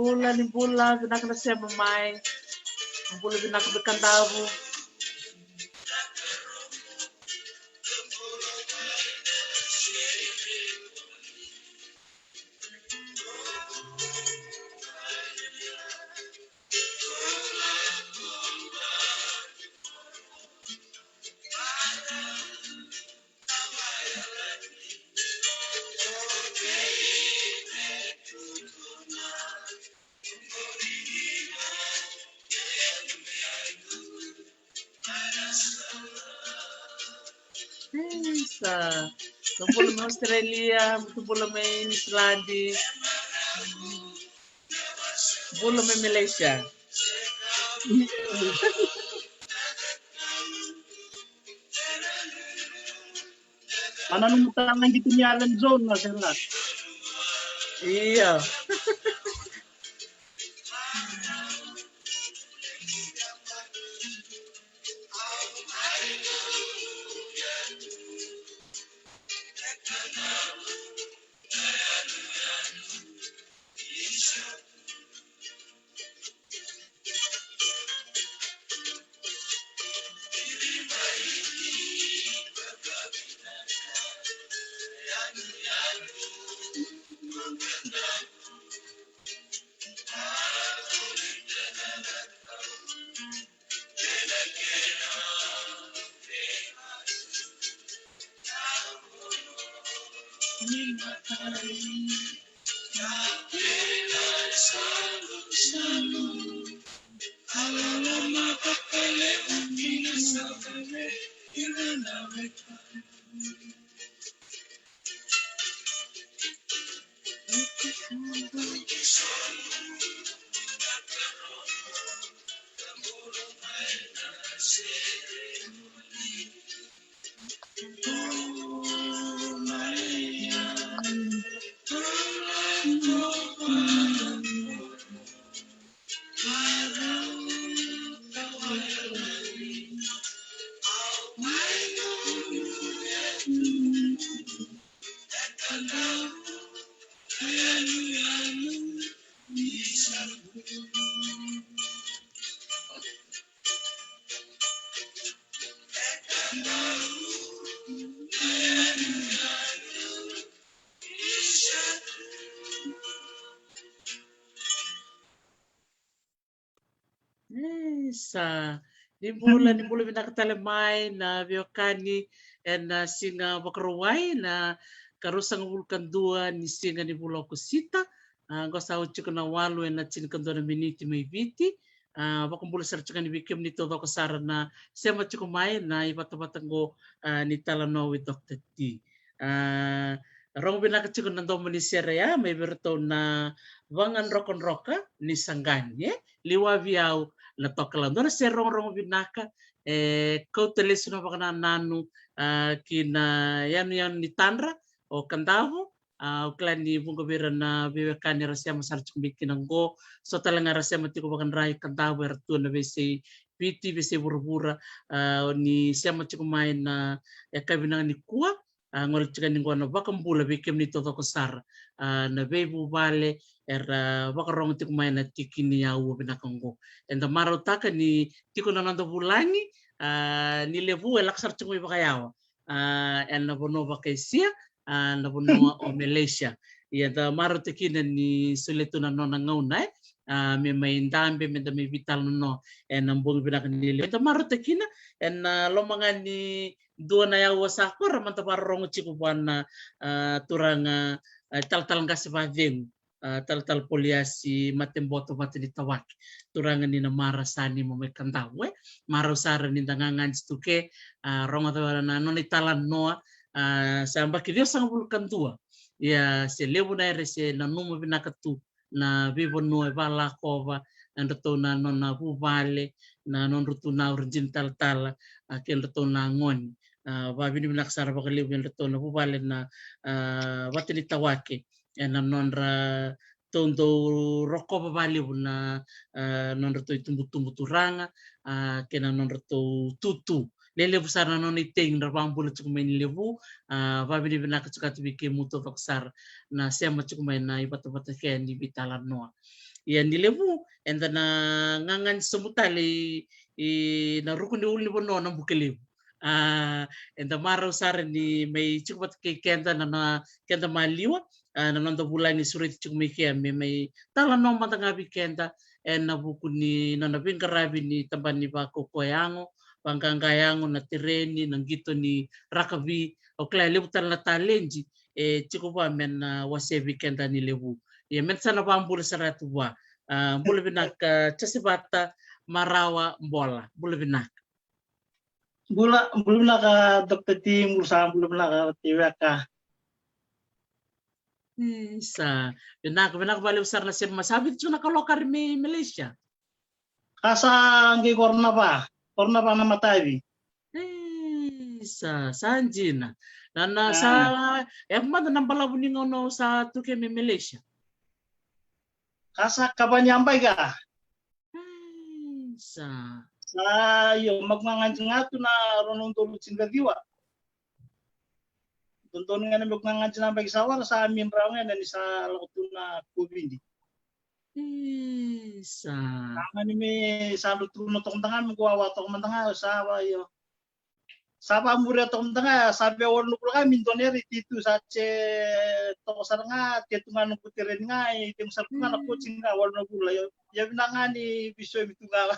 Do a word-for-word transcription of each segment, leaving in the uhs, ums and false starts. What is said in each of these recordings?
bula, ni bula, vinaka na sema mai. Bula vinaka mai Kadavu. Isa. Bula mai Australia, bula mai Niusiladi. Bula mai Malaysia. Ana numa tala na qito ni Alan Jones na sega. Ia. Isa, ni bula, ni bula vinaka tale mai na veiwekani ena siga Vakarauwai, na ka ruasagavulu ka dua ni siga ni vula o Okosita. A, qo sa oti tiko na walu ena tinikadua na miniti mai Viti. A, vakabula sara tiko yani vei kemuni taucoko sara na sema tiko mai na ivatavata qo, a, ni Talanoa with Doctor T. A, rogo vinaka tiko na domo ni sere ya mai vei iratou na Vagadrokadroka ni Saqani, e? Liwa vei au na Tokalau. Dua na sere rogorogo vinaka, e kauta lesu na vakanananu, a, ki na yanuyanu ni Tadra o Kadavu. A, au kila ni vuqa vei ira na veiwekani era sema sara tiko mai kina qo, so tale ga era sema tiko vakadra i Kadavu, era tu ena veiyasai Viti, veiyasai vuravura, a, ni sema tiko mai na yakavi vinaka nikua. A, gole tiko yani qo na vakabula vei kemuni taucoko sara, a, na veivuvale era vakarogo tiko mai na tiki ni aua vinaka qo. Eda marautaka ni tiko na noda vulagi, a, ni levu e lako sara tiko mai vakayawa, a, ena vanua vakaEsia, a, na vanua o Malaysia. Ia da marautaka kina ni solia tu na nona gauna, e, a, me mai dabe, me da mai veitalanoa ena bogi vinaka ni levu. Da marautaka kina ena loma ga ni dua na aua sa kora, mada vakarorogo tiko vua na, a, turaga, a, talatala qase vacegu, a, talatala Poliasi Mateboto Vatanitawake, turaga ni Namara Sanima mai Kadavu, e. Marau sara ni da gagadi tu ke, a, rogoca na nona italanoa, a, sa yabaki ciwasagavulu ka dua. Ia se levu na era se nanuma vinaka tu na veivanua e valakova, na nodratou na nona vuvale, na nodratou na ura dina talatala, a, kei na nodratou na gone. A, vavinavinaka sara vakalevu vei iratou na vuvale na, a, Vatanitawake ena nodratou dau rokova vakalevu na, a, nodratou itubutubu turaga, a, kei na nodratou tutu. Lelevu sara na nona itei ni ra vakabula tiko mai ni levu, a, vavinavinaka tiko atu vei kemuni taucoko sara na sema tiko mai na ivatavata kei ni veitalanoa. Ia ni levu eda na gagani sobu tale i, i na ruku ni ulunivanua na Bukelevu. A, eda marau sara ni mai tiko vata kei keda na, na keda maliwa, a, na noda vulagi sureti tiko mai kea me mai talanoa mada ga vei keda ena vuku ni nona veiqaravi ni tabana ni vakaukauwa yago, vaqaqa yago, na tereni, na qito ni rakavi. Au kila e levu tale na taledi e tiko vua me na wasea vei keda ni levu. Ia me na sa na vabula sara tu vua. A, bula vinaka Josevata Marawa Bola. Bula vinaka. Bula, bula vinaka Doctor T, bula sa bula vinaka T V ka. Isa, vinaka, vinaka vakalevu sara na sema. Sa vica tiko na kalokari mai Malaysia? Ka sa qai koro na va, koro na va na matavi. Isa, sa dina. Na, na, sa, e mada na balavu ni gauna o sa tu ke mai Malaysia? Ka sa kava ni yabaki ka. Sa. Sa, io, maku gagadi ga tu na rua na udolu tinikaciwa. Dodonu ga na meku gagadi na yabaki sa ora sa midra ga na ni sa lako tu na COVID. Isa. Sa mani me sa dro tu na toka mada ga me ku wawa toka mada ga sa va io. Sa vamuria toka mada ga, sa via walu na vula ga mi dua na yara i T two sa tse toka sara ga, te tu ga na kutereni ga, i tegu sara tu ga na coaching ga, walu na vula. Io, ia vinaka ga ni viso mi tu ga.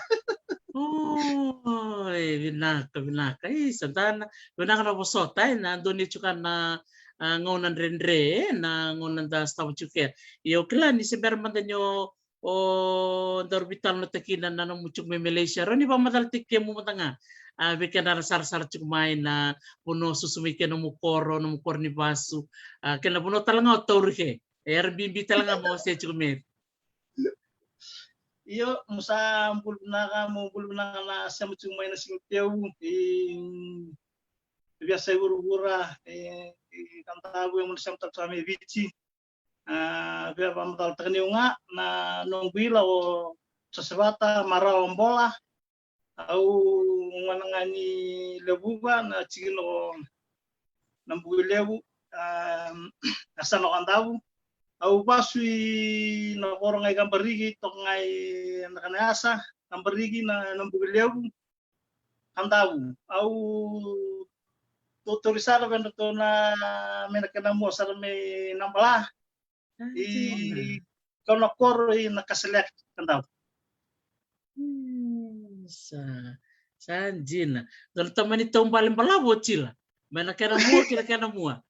Oi, vinaka, vinaka. Isa, dana, vinaka na vosota, e, na doni tiko na, a, gauna dredre, e, na gauna da stava tiko kea. Io, kila ni se bera mada ni o o daru veitalanoataki na, na nomu tiko mai Malaysia. Rawa ni vakamacalataki kemu mada ga, a, vei keda ra sarasara tiko mai na vanua susu mai ke nomu koro, nomu koro ni vasu. A, kei na vanua tale ga o tauri ke. E, era bibi tale ga mo se tiko mai. Io, mo sa bula vinaka, mo bula vinaka na sema tiko mai na siga teu. E, via sai vuravura, e, e, Kadavu, e mo na sema tale tiko mai Viti. A, via vakamacalataka niu ga na noqu ila o Josevata Marawa Bola. Au gone ga ni Levuka, na tikina o Nabuki Levu, a, yasana o Kadavu. Au vasu i na koro ga i Kabariki, toka ga i na kana yasa Kabariki na Nabuki Levu. Kadavu. Au totori sara vedratou na me na kena mua sara me na bala. I kau na koro i na Kasaleka, Kadavu. Sa, sa dina. Dona tamani tau bale balavu o Tila. Me na kena mua, kena kena mua.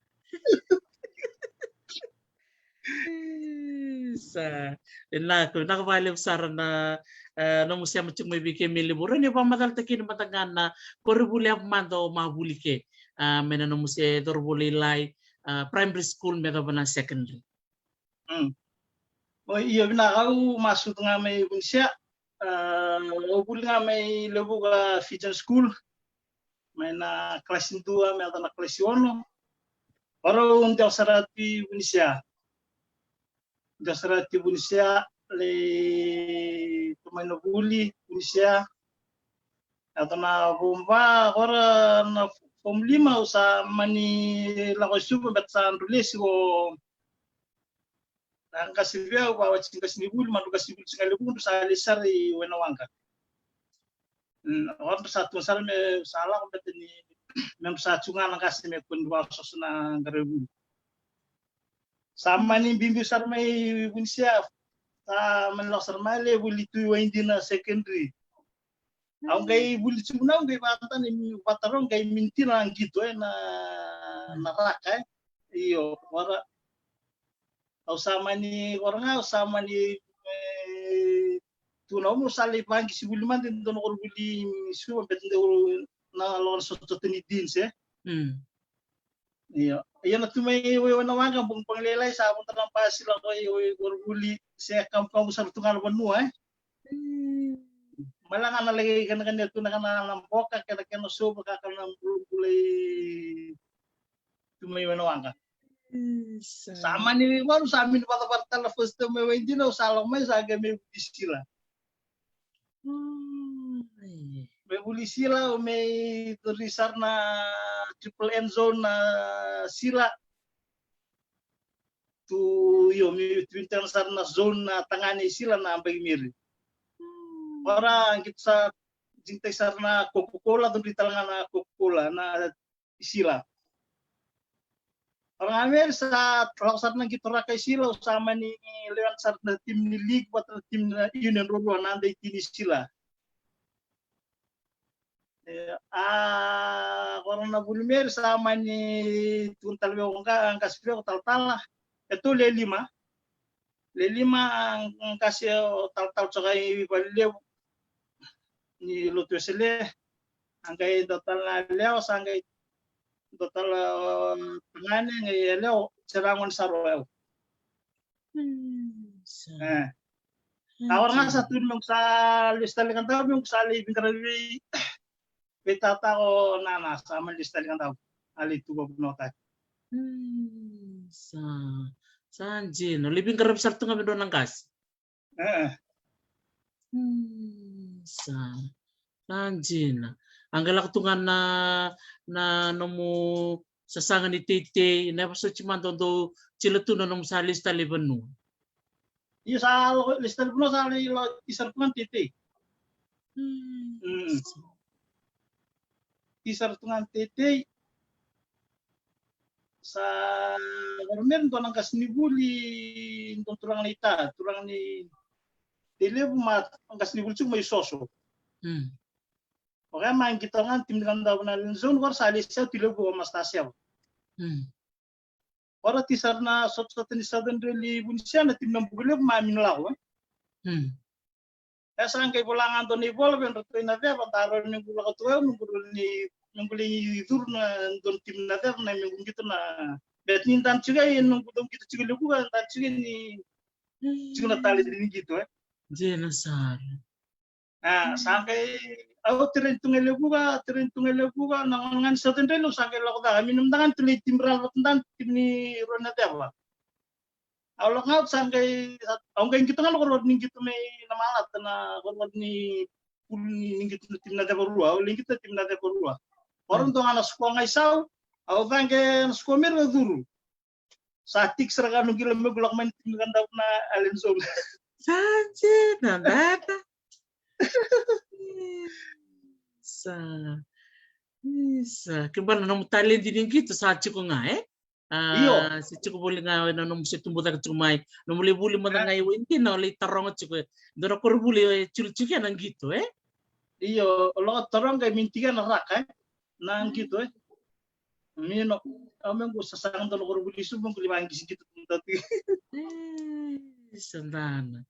Sa, vinaka, vinaka vakalevu sara na, e, nomu sema tiko mai vei kemuni levu. Rawa ni vakamacalataki kina mada ga na koronivuli yavu mada o Mavuli ke. A, mai na nomu se cauravou lailai, a, primary school me yacova na secondary. Mm. O, io vinaka, au masu tu ga mai Vunisia. A, au vuli ga mai Levuka Fijian School. Mai na kalasi dua me yaco na kalasi ono. Ora au dewa sara tu i Vunisia. Dewa sara tu i Vunisia, lai tomani na vuli Vunisia. Yaco na form va, ora na form lima au sa mani lako i Suva, beta sa dro lesi ko na qase vei au, vawati qase ni vuli, madru qase ni vuli, siga levu dru sa lesi sara i Wainawaqa. Mm, ora dru sa tu sara me sa lako beta ni me dru sa tu ga na qase me kua ni vasoso na qaravi vuli. Sa mani biubiu sara mai Vunisia, sa mani lako sara mai lai vuli tu i Waidina Secondary. Au qai vuli tiko na, au qai vata ni vata rau qai miniti na qito, e, na, na raka, e. Io, ora au sa mani, ora ga au sa mani, e, tu na uma au sa lai vaqisi vuli mada e dua na koronivuli i Suva, beta dau na lako na sotasota ni Deans, e. Mm. Io. Ia na tu mai Wainawaqa, bogi, bogi lailai sa vodo na basi lako i, i koronivuli, se kamukamu sara tu ga na vanua, e. Mm. Mai la ga na laki kena kena tu na kana na boka, kena kena soba, ka kana bulabula i tu mai Wainawaqa. Isa. Sa mani varu, sa mani vatavata tale na first time mai Waidina, au sa lako mai, sa qai mai vuli sila. Mm. Mai vuli sila, au mai cori sara na triple N zone na sila. tu, io, me tu vinaka sara na zone na tagane i Sila na Baimeri. Ora qito sa digitaki sara na Coca-Cola, tu dri tale ga na Coca-Cola na i Sila. Ora ga Meri sa lako sara na qito raka i Sila, au sa mani lewe sara na tim ni league vata na tim na union ruarua na dei tini i Sila. E, a, ora na vuli Meri sa mani tukuna tale vei au, qase vei au talatala. E tolu e lima. Le lima, qase o talatala toka i Valelevu ni lotu Wesele. A qai dua tale na yalewa, sa qai dua tale tagane, qai yalewa, se ra gone sara o yau. Sa. E. Sa ora ga sa tu ni noqu sa lesu tale ka dau, noqu sa lei veiqaravi vei tata ko nana, sa mani lesu tale ka dau. A lei tu vakavinakataki. Sa. Sa dina. Lei veiqaravi sara tu ga vei drau na qase. E. Sa. Sa dina. A qai lako tu ga na, na nomu sasaga ni teitei, na yava soti mada o dau tila tu na nomu sa lesu tale i vanua. Io, sa lako lesu tale i vanua, sa lei lako, ti sara tu ga na teitei. Ti sara tu ga na teitei. Sa, ora Meri dua na qasenivuli, dua turaga ni ta, turaga ni Tailevu, ma qasenivuli tiko mai Soso. O koya ma qito ga na tim ni Kadavu na Allen Zone, ora sa lei sau Tailevu o Masta Seva. Ora ti sara na sotasota ni Southern Rail i Vunisia, na tim na Bukalevu ma mi na lako, e. E sa qai vola ga dua na ivola vei dratou i Naceva, da rawa ni qu lako tu, e, me qu rawa ni, me qu lei curu na dua na tim i Naceva, na me qu qito na, beta ni dana tiko, e, me qu dau qito tiko e Levuka, dana tiko ni tiko na taledi ni qito, e. Dina sara. A, sa qai, au tereni tu ga e Levuka, tereni tu ga e Levuka, na gauna ga ni Southern Rail, au sa qai lako cake, mi na mada ga ni tu lei tim rala vata dana, tim ni rua Naceva. Au lako ga, au sa qai, au qai qito ga na korokoro ni qito mai Namalata, na korokoro ni pulu ni, ni qito na tim Naceva rua, au lei qito na tim Naceva rua. Ora dua ga na sikoa ga i sau, au caqe na sikoa Meri au curu. Sa tiki sara ga noqu kila me qu lako mai na tim ni Kadavu na Allen Zone. Sa dina, dada. Sa. Isa. Ke bale na nomu taledi ni qito sa tiko ga, e? A, io. Sa tiko voli ga na nomu se tubu cake tiko mai. Nomu lei vuli mada ga i waidina, o lei taroga tiko, e. Dua na koronivuli e tiko tiko na qito, e? Io, o lako taroga e me tiko na raka, e? Na qito, e? Mino, au me qu sasaga dua na koronivuli Suva, me qu lei vaqisi qito tu datu. E, sa dana.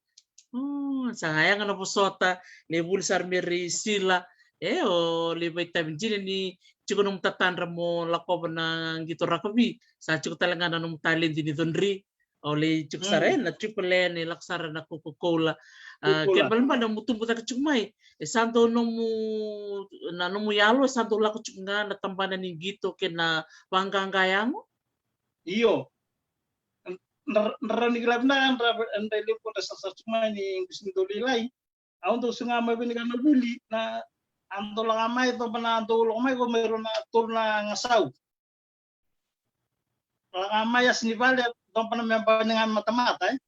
O, sa yaga na vosota, lei vuli sara Meri i Sila, e, o lei vakaitavi dina ni tiko nomu tatadra mo lakova na qito rakavi, sa tiko tale ga na nomu taledi ni codri, o lei tiko sara, e, na Triple A, ni lako sara na Coca-Cola. A, ke bale bale na nomu tubu cake tiko mai, e sa dau nomu, na nomu yalo, e sa dau lako tiko ga na tabana ni qito kei na vaqaqa yago? Io. Dra, dra ni kila vinaka, dra, dra levu dra sarasara tiko mai ni qu sega ni dau lailai. Au dau sega mai vei ni ka na vuli, na, a dau lako mai, dau bana dau lako mai, ko mai rau na tolu na gasau. Lako mai yasa ni vale, dau bana me bani ga matamata, e.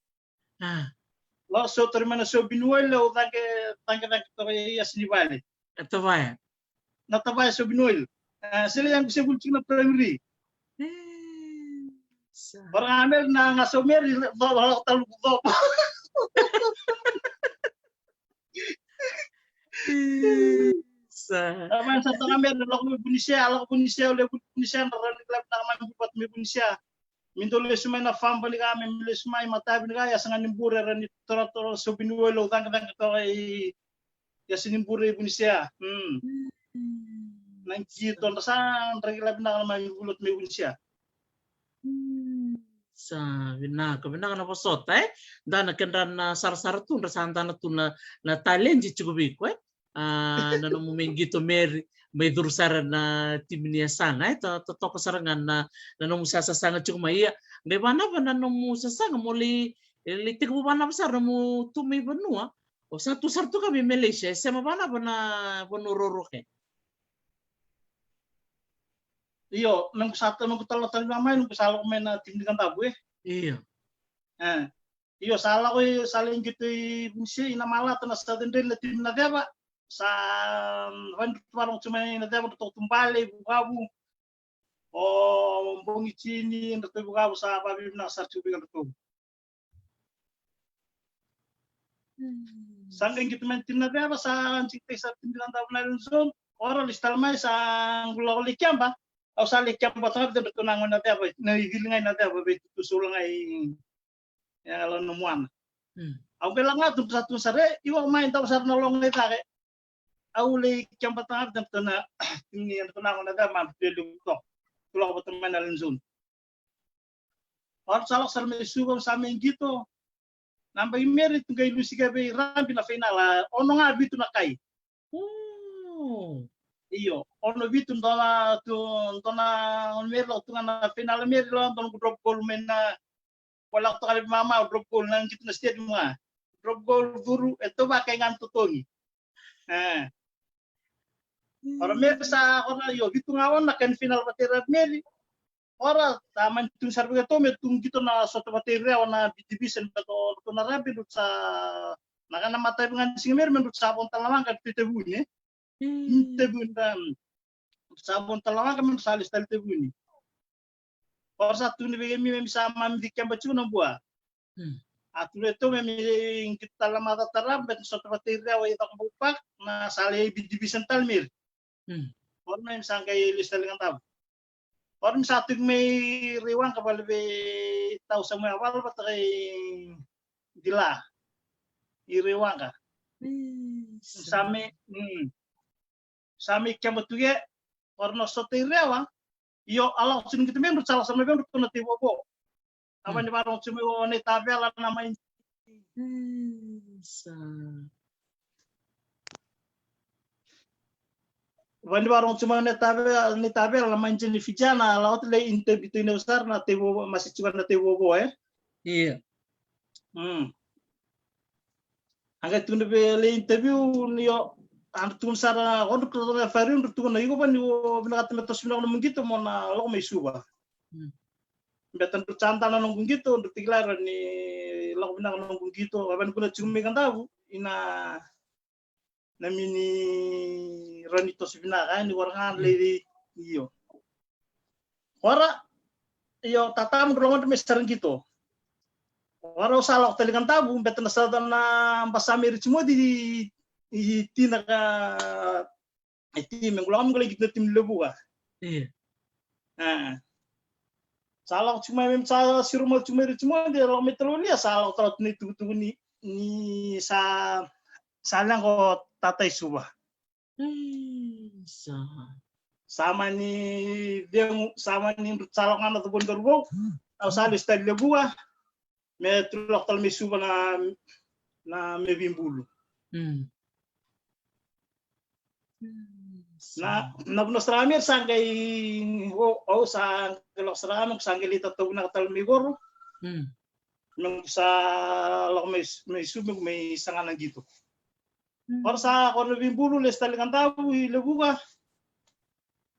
A. Lako so tori mai na soaping oil, au caqe, caqe, caqe toka i yasa ni vale. E tavaya. Na tavaya soaping oil. E, sele yaqu se vuli tiko na primary. E, sa. Ora ga me na gasau Meri, do, do, talu do. Isa. Tabaya sa toka Meri, lako mai Vunisia, lako Vunisia, lei Vunisia, na rani kila vinaka mai Vunisia. Mi dau lesu mai na famba ni ka, me lesu mai matavi ni ka, yasa ga ni bure, rani toratora soaping oil, au caqecaqe toka i yasa ni bure i Vunisia. Na qito dra sa dra kila vinaka na mai vuli oti mai Vunisia. Sa vinaka, vinaka na vosota, e? Dana kedra na sarasara tu, dra sa dana tu na, na taledi tiko vei iko, e? A, na nomu mai qito Meri, mai curu sara na timi ni yasana, e? To, totoka sara ga na, na nomu sa sasaga tiko mai, ia. Qai vanava na nomu sasaga mo lei, lei tekivu vanava sara nomu tu mai vanua. O sa tu sara tu ka mai Malaysia, e sema vanava na vanua roroke. Io, noqu sa, noqu tala tale ga mai, noqu sa lako mai na timi ni Kadavu, e? Io. E. Io, sa lako i, sa lai qito i Vunise, i Namalata, na Southern Rail, na timi Naceva. Sa, mm, vani tu varo tu mai Naceva, tu Bale, i Vukavu. O Bogi Jini, ratou i Vukavu, sa vavinavinaka sara tiko vei ratou. Sa qai qito mai na timi Naceva, sa qito sa timi Naceva na Island Zone. Ora lesu tale mai sa qai lako lai keba. Au sa lai keba tale vei ratou na gone Naceva, na icili ga i Naceva, vei tu solo ga i Yalo na Muana. Mm. Au qai lako ga tu sa tu sara, e, io mai dau sara na loga i cake. Au lai keba tale vei ratou na timi, ratou na gone Naceva, ma ratou levu toka. Tu lako vata mai na Island Zone. Ora sa lako sara mai Suva, sa mai qito. Na yabaki Meri tu qai lusi ga vei Rabi na fainala, ono ga vitu na kai. Mm. Io, ono vitu, dua na, tu, dua na Meri lako tu ga na fainala Meri, lako dua na drop goal mai na, ko lako toka vei mama, drop goal na qito na stadium ga. Drop goal curu, e toka kai ga na totogi. E. Ora Meri sa, ora io, vitu ga ono na kai ni final vata i Rabi Meri. Ora sa mani tu sara vei ratou me tu qito na sota vata i Rewa na B division, me ratou na Rabi, ratou sa, na ka na matavi ga ni siga Meri, me ratou sa vo tale na waqa, ratou i Tavuni, e. Mm. Tavuni da, ratou sa vo tale na waqa, me ratou sa lesu tale i Tavuni. Ora sa tukuni vei kemi, me mi sa mami keba tiko na bua. Mm. A tu ratou me mi qito tale na macawa tarava, me sota vata i Rewa i Cakobau Park, na sa lai B division tale Meri. Mm. Ora me mi sa qai lesu tale i Kadavu. Ora me sa tiko mai Raiwaqa vale vei tau Samuel Avala vata kei Dila. I Raiwaqa. Mm. Sa me, mm. Sa me keba tu ke, ora na sota i Rewa, io, a lako tiko na qito me ratou sa lako sara mai vei ratou na tei vovo. A vani varogo tiko mai o Nei Tavela na mai. Mm, sa. Vani varogo tiko mai o Nei Tavela, Nei Tavela na mai jini Fijana, a lako tale interview tu i Nausara na tei vovo, masi tiko na tei vovo, e? Io. Mm. A qai tukuna vei, lai interview ni o, a tukuna sara, o dra tukuna fariu, dra tukuna iko vani o vinakata me toso vinaka nomu qito mo na lako mai Suva. Mm. Beta dra sa dana noqu qito, dra tikila ra ni lako vinaka noqu qito, a vani kuna tiko mai Kadavu, ina na mini rani toso vinaka, ni wara ga lai, io. Ora, io, tatamu dra lomadra me sara qito. Ora au sa lako tale Kadavu, beta na sa na basa me ri Timoci i, i tina ka, i timi, qu lako me qu lai qito na timi Levuka. Io. A. Sa lako tiko mai me sa siro mai tiko mai ri Timoci, lako mai tale lia, sa lako tale tu na itukutuku ni, ni sa, sa leqa o tata i Suva. Mm, sa. Sa mani cegu, sa mani dru sa lako ga na covoni daru vou. Au sa lesu tale Levuka. Me tu lako tale mai Suva na, na me vibulu. Mm. Mm, sa. Na, na vuna sara me sa qai, o, au sa qai lako sara me, sa qai lai tatau vinaka tale mai koro. Mm. Me sa lako mai, mai Suva, me mai saga na qito. Mm. Ora sa koro na vibulu, lesu tale Kadavu i Levuka.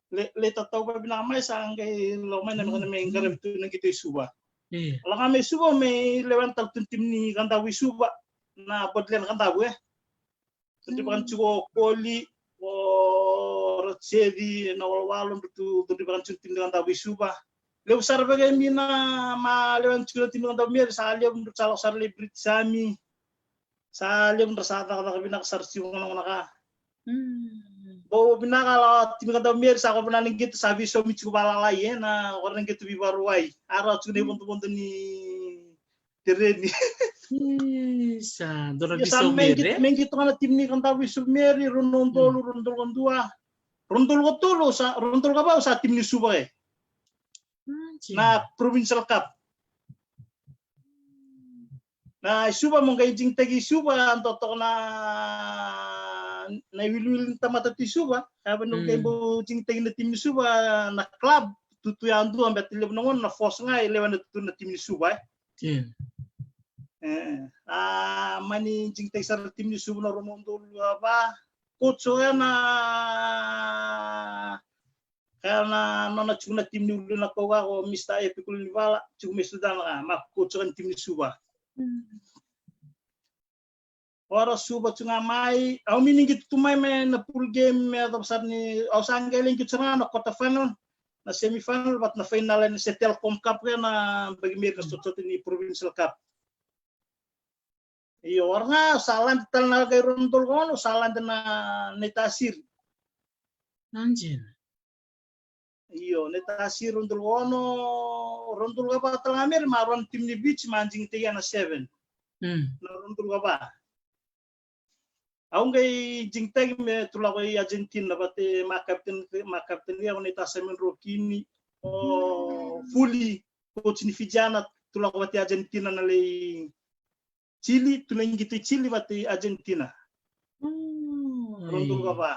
Le, le tatau vavinaka mai sa qai lako mai na me, me qaravi tu na qito i Suva. Io. Lako mai Suva me lewena tale tu na timi ni Kadavu i Suva. Na Botley na Kadavu, e. Tu dri vaka tiko o Koli, o Rajeci, na Walowalo, dru tu, tu dri vaka tiko na timi ni Kadavu i Suva. Levu sara vei kemi na ma lewena tiko na timi ni Kadavu Meri, sa levu dru sa lako sara lai British Army. Sa levu dra sa cakacaka vinaka sara tiko gona gona ka. Mm. Bau vinaka la timi Kadavu Meri sa ko vinaka na qito sa veisaumi tiko valalai, e, na koro na qito veivakarauwai. A rawa tiko na ivodovodo ni tereni. Io, sa dua na veisaumi, e? Me qito ga na timi ni Kadavu i Suva Meri, rua na udolu, rua na udolu ka dua. Rua na udolu ka tolu, sa, rua na udolu ka va, sa timi ni Suva, e. Na Provincial Cup. Na i Suva mo qai jigitaki i Suva, dua toka na, na iwiliwili ni tamata tu i Suva. Ia vani qai bau jigitaki na timi ni Suva, na club, tu tu yadua, beta levu na gauna na force ga e lewena tu na timi ni Suva, e. Io. E, a, mani jigitaki sara na timi ni Suva na rua na udolu ka va. Coach o ya na, Ia na nona tiko na timi ni Ulu na Kau ga o Mister Epic Lunivala, tiko mai Suva ga, ma coach ga ni timi ni Suva. Ora Suva tu ga mai, au mini qito tu mai me na pool game me yacova sara ni, au sa qai lai qito sara ga na quarter final, na semi final vata na final ni se Telkom Cup ke na baki meri na sotasota ni Provincial Cup. Io, ora ga sa lade tale na qai rua na udolu ka ono, sa lade na, na iTasiri. Nanjina. Io, na iTasiri rua na udolu ka ono, rua na udolu ka va tale ga meri, ma rua na timi ni Viti ma digitaki na seven. Na rua na udolu ka va. Au qai digitaki me tu lako i Argentina vata ma captain, ma captain ya o na iTasiri me drokini o Fuli, coach ni Fijiana, tu lako vata i Argentina na lai Chile, tu lai qito i Chile vata i Argentina. Rua na udolu ka va.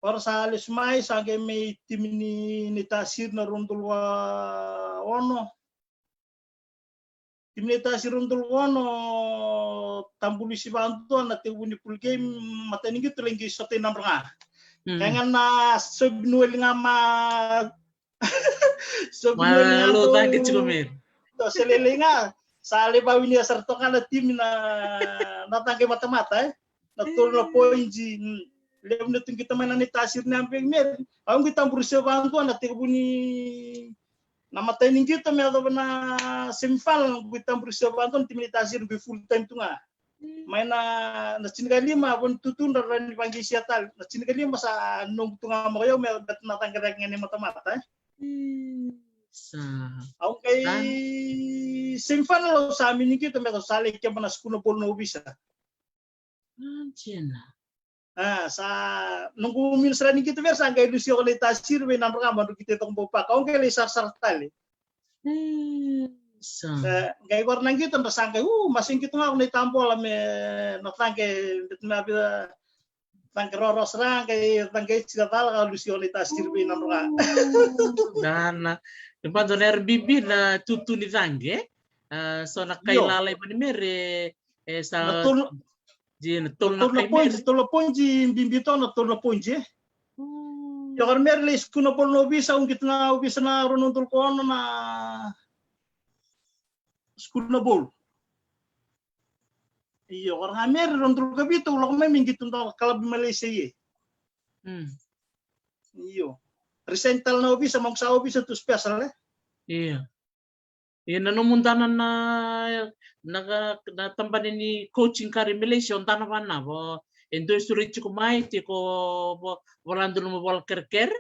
Ora sa lesu mai, sa qai mai timi ni, ni iTasiri na rua na udolu ka ono. Timi ni iTasiri rua na udolu ka ono, tabulusi vakadua na tekivu ni pool game, matai ni qito lai qai sota i Nadroga. Kei ga na sobi ni weli ga ma Sobi ni weli ga lo dau cake tiko meri. Dau se lailai ga. Sa lai vawinia sara toka na timi na, na caqe matamata, e. Na tolu na pointi, mm. Levu na tu qito mai na iTasiri na yabaki meri. Au qai taburuseva vakadua na tekivu ni, na matai ni qito me yacova na semifinal, au qai taburuseva vakadua na timi ni iTasiri, qai full time tu ga. Mai na, na tinikalima, vo ni tutudra ra ni vaqesia tale. Na tinikalima sa noqu tu ga mai o yau me beta na caqe cake ga ni matamata, e. Sa. Au qai semifinal au sa mini qito me sa lai keba na Sukuna Ball na ovisa. Nanjina. A, sa noqu mini sara ni qito vei ira sa qai lusi au na iTasiri vei Nadroga ma drau qito i Cakobau Park. Au qai lai sarasara tale. Sa. E, qai vara na qito dra sa qai, u, ma se qito ga au na itabola me na caqe, beta me a vica caqe roro sara, qai caqe i Tsikacala ka lusi au na iTasiri vei Nadroga. Nana. E vado na era bibi na tutu ni caqe. A, so na kai lalai vani meri, e sa na tolu, na tolu na pointi, tolu na pointi, bibi toka na tolu na pointi, e. Io, ka ra meri lai Sukuna Ball na ovisa, au qito na ovisa na rua na udolu ka ono na Sukuna Ball. Io, ka ra ga meri rua na udolu ka vitu, au lako mai me qito na kalabu Malaysia, e. Io. Resign tale na ovisa, ma au sa ovisa tu special, e. Io. Ia na nomu dana na, na, na tabana ni coaching ka ri Malaysia, o dana vanava, e dua e sureti iko mai, tiko vo, voladu nomu vola kerekere?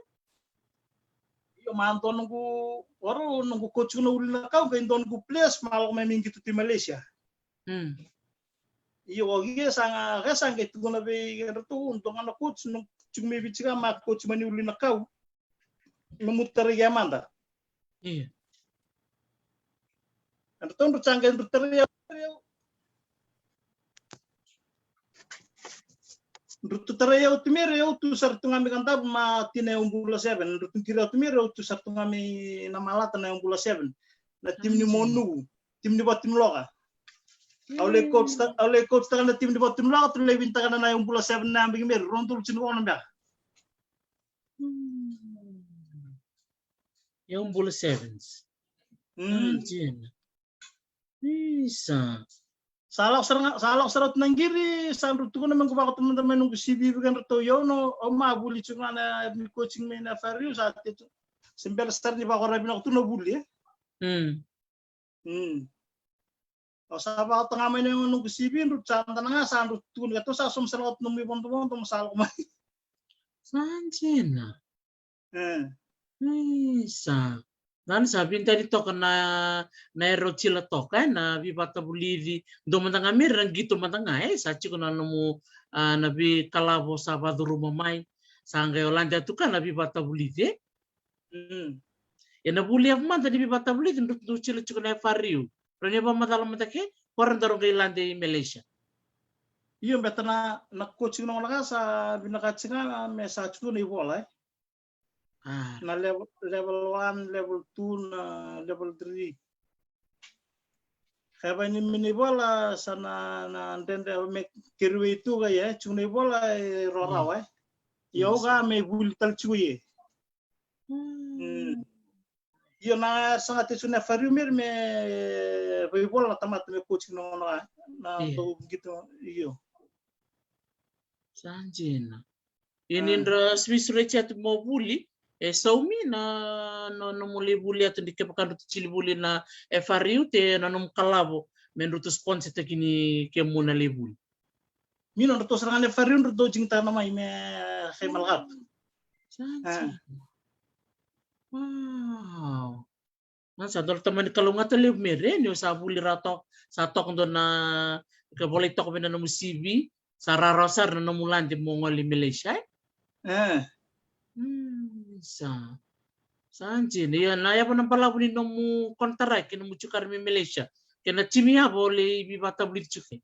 Io, ma dua noqu, ora noqu coach na Ulu na Kau, qai dua noqu place, ma lako mai me qito tu i Malaysia. Io, o qai sa ga, qai sa qai tukuna vei kedratou, dua ga na coach, noqu tiko mai Viti ga, ma coach mai ni Ulu na Kau. Nomu tarai ke mada. Io. Kedratou drau sa qai drau tarai au. Drau tu tarai au tu meri, au tu sara tu ga mai Kadavu ma tini na Yaubula seven. Drau tu qiri au tu meri, au tu sara tu ga mai Namalata na Yaubula seven. Na timi ni Monuku, timi ni Vatunuloka. Au lai coach ta, au lai coach taka na timi ni Vatunuloka, tu lai win taka na Yaubula seven na yabaki meri, rua na udolu tinikaono beka. Yaubula sevens. Dina. Isa. Sa lako sara ga, sa lako sara tu na qiri, sa drau tukuna me qu vakatomana mai noqu C V vei kedratou, io, au ma vuli tu ga na coaching mai na F R U, sa tetu. Se bera sara ni vakarau vinaka tu na vuli, e. Au sa vakatoka mai na noqu C V, drau sa dana ga, sa drau tukuna, ketou sa sauma sara ga tu nomu ivodovodo, mo sa lako mai. Sa dina. E. Isa. Dana sa vidani toka na, na era o tila toka, e, na veivakavulici. Dua mada ga meri na qito mada ga, e, sa tiko na nomu, a, na veikalavo sa vacuruma mai. Sa qai o lade tu ka na veivakavulici, e. Ena vuli yavu mada ni veivakavulici drau tila tiko na F R U. Rau ni vakamacala mada ke, ko ra daru qai lade i Malaysia. Io, beta na, na coaching na gauna ka sa vinaka tiko ga me sa tiko na ivola, e. Na level, level one, level two, na level three. Ka vaka ni mai na ivola sa na, na dredre me keriwei tu ga, e, tiko na ivola e rawarawa, e. Io, au ga me vuli tale tiko i e. Mm. Io, na saga te suna fariu meri me vaivola na tamata me coaching na gona ga. Na Io. Dou qito, io. Sa dina. Ia ni dra sivisurai atu mo vuli, e saumi na, na, na mo lai vuli atu ni kevaka dra tu tili vuli na e fariu te na nomu kalavo, me dra tu sponsor taki ni kemu na lai vuli. Mi na dra tu sara ga na e fariu dra tu jingitana mai me kai malakatu. Sa dina. Wow. Na sa dua na tamani kalougata levu me re ni o sa vuli ra toka, sa toka dua na ka volai toka vei na nomu C V, sa rarawa sara na nomu lade mo gole i Malaysia, e? E. Mm, sa. Sa dina, ia na yava na balavu ni nomu kontaraki, nomu jukara mai Malaysia. Kei na timi yava o lai vivatavulici juke.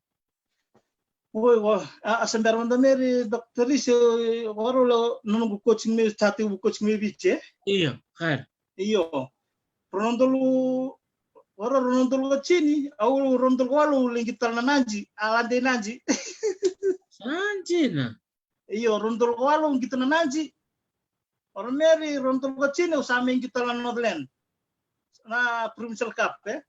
Oi, o, a, a sa bera mada meri, Doctor Risi, o rau la, na noqu coaching me, sa tekivu coaching me Viti, e? Io, kare. Io. Rau na dolu, o rau, rau na dolu ka tini, au rau na dolu ka walu, au lai qito tale na Nadi, a lade i Nadi. Sa dina. Io, rau na dolu ka walu, au qito na Nadi. O rau meri, rau na dolu ka tini, au sa mai qito tale na Northland. Na Provincial Cup, e?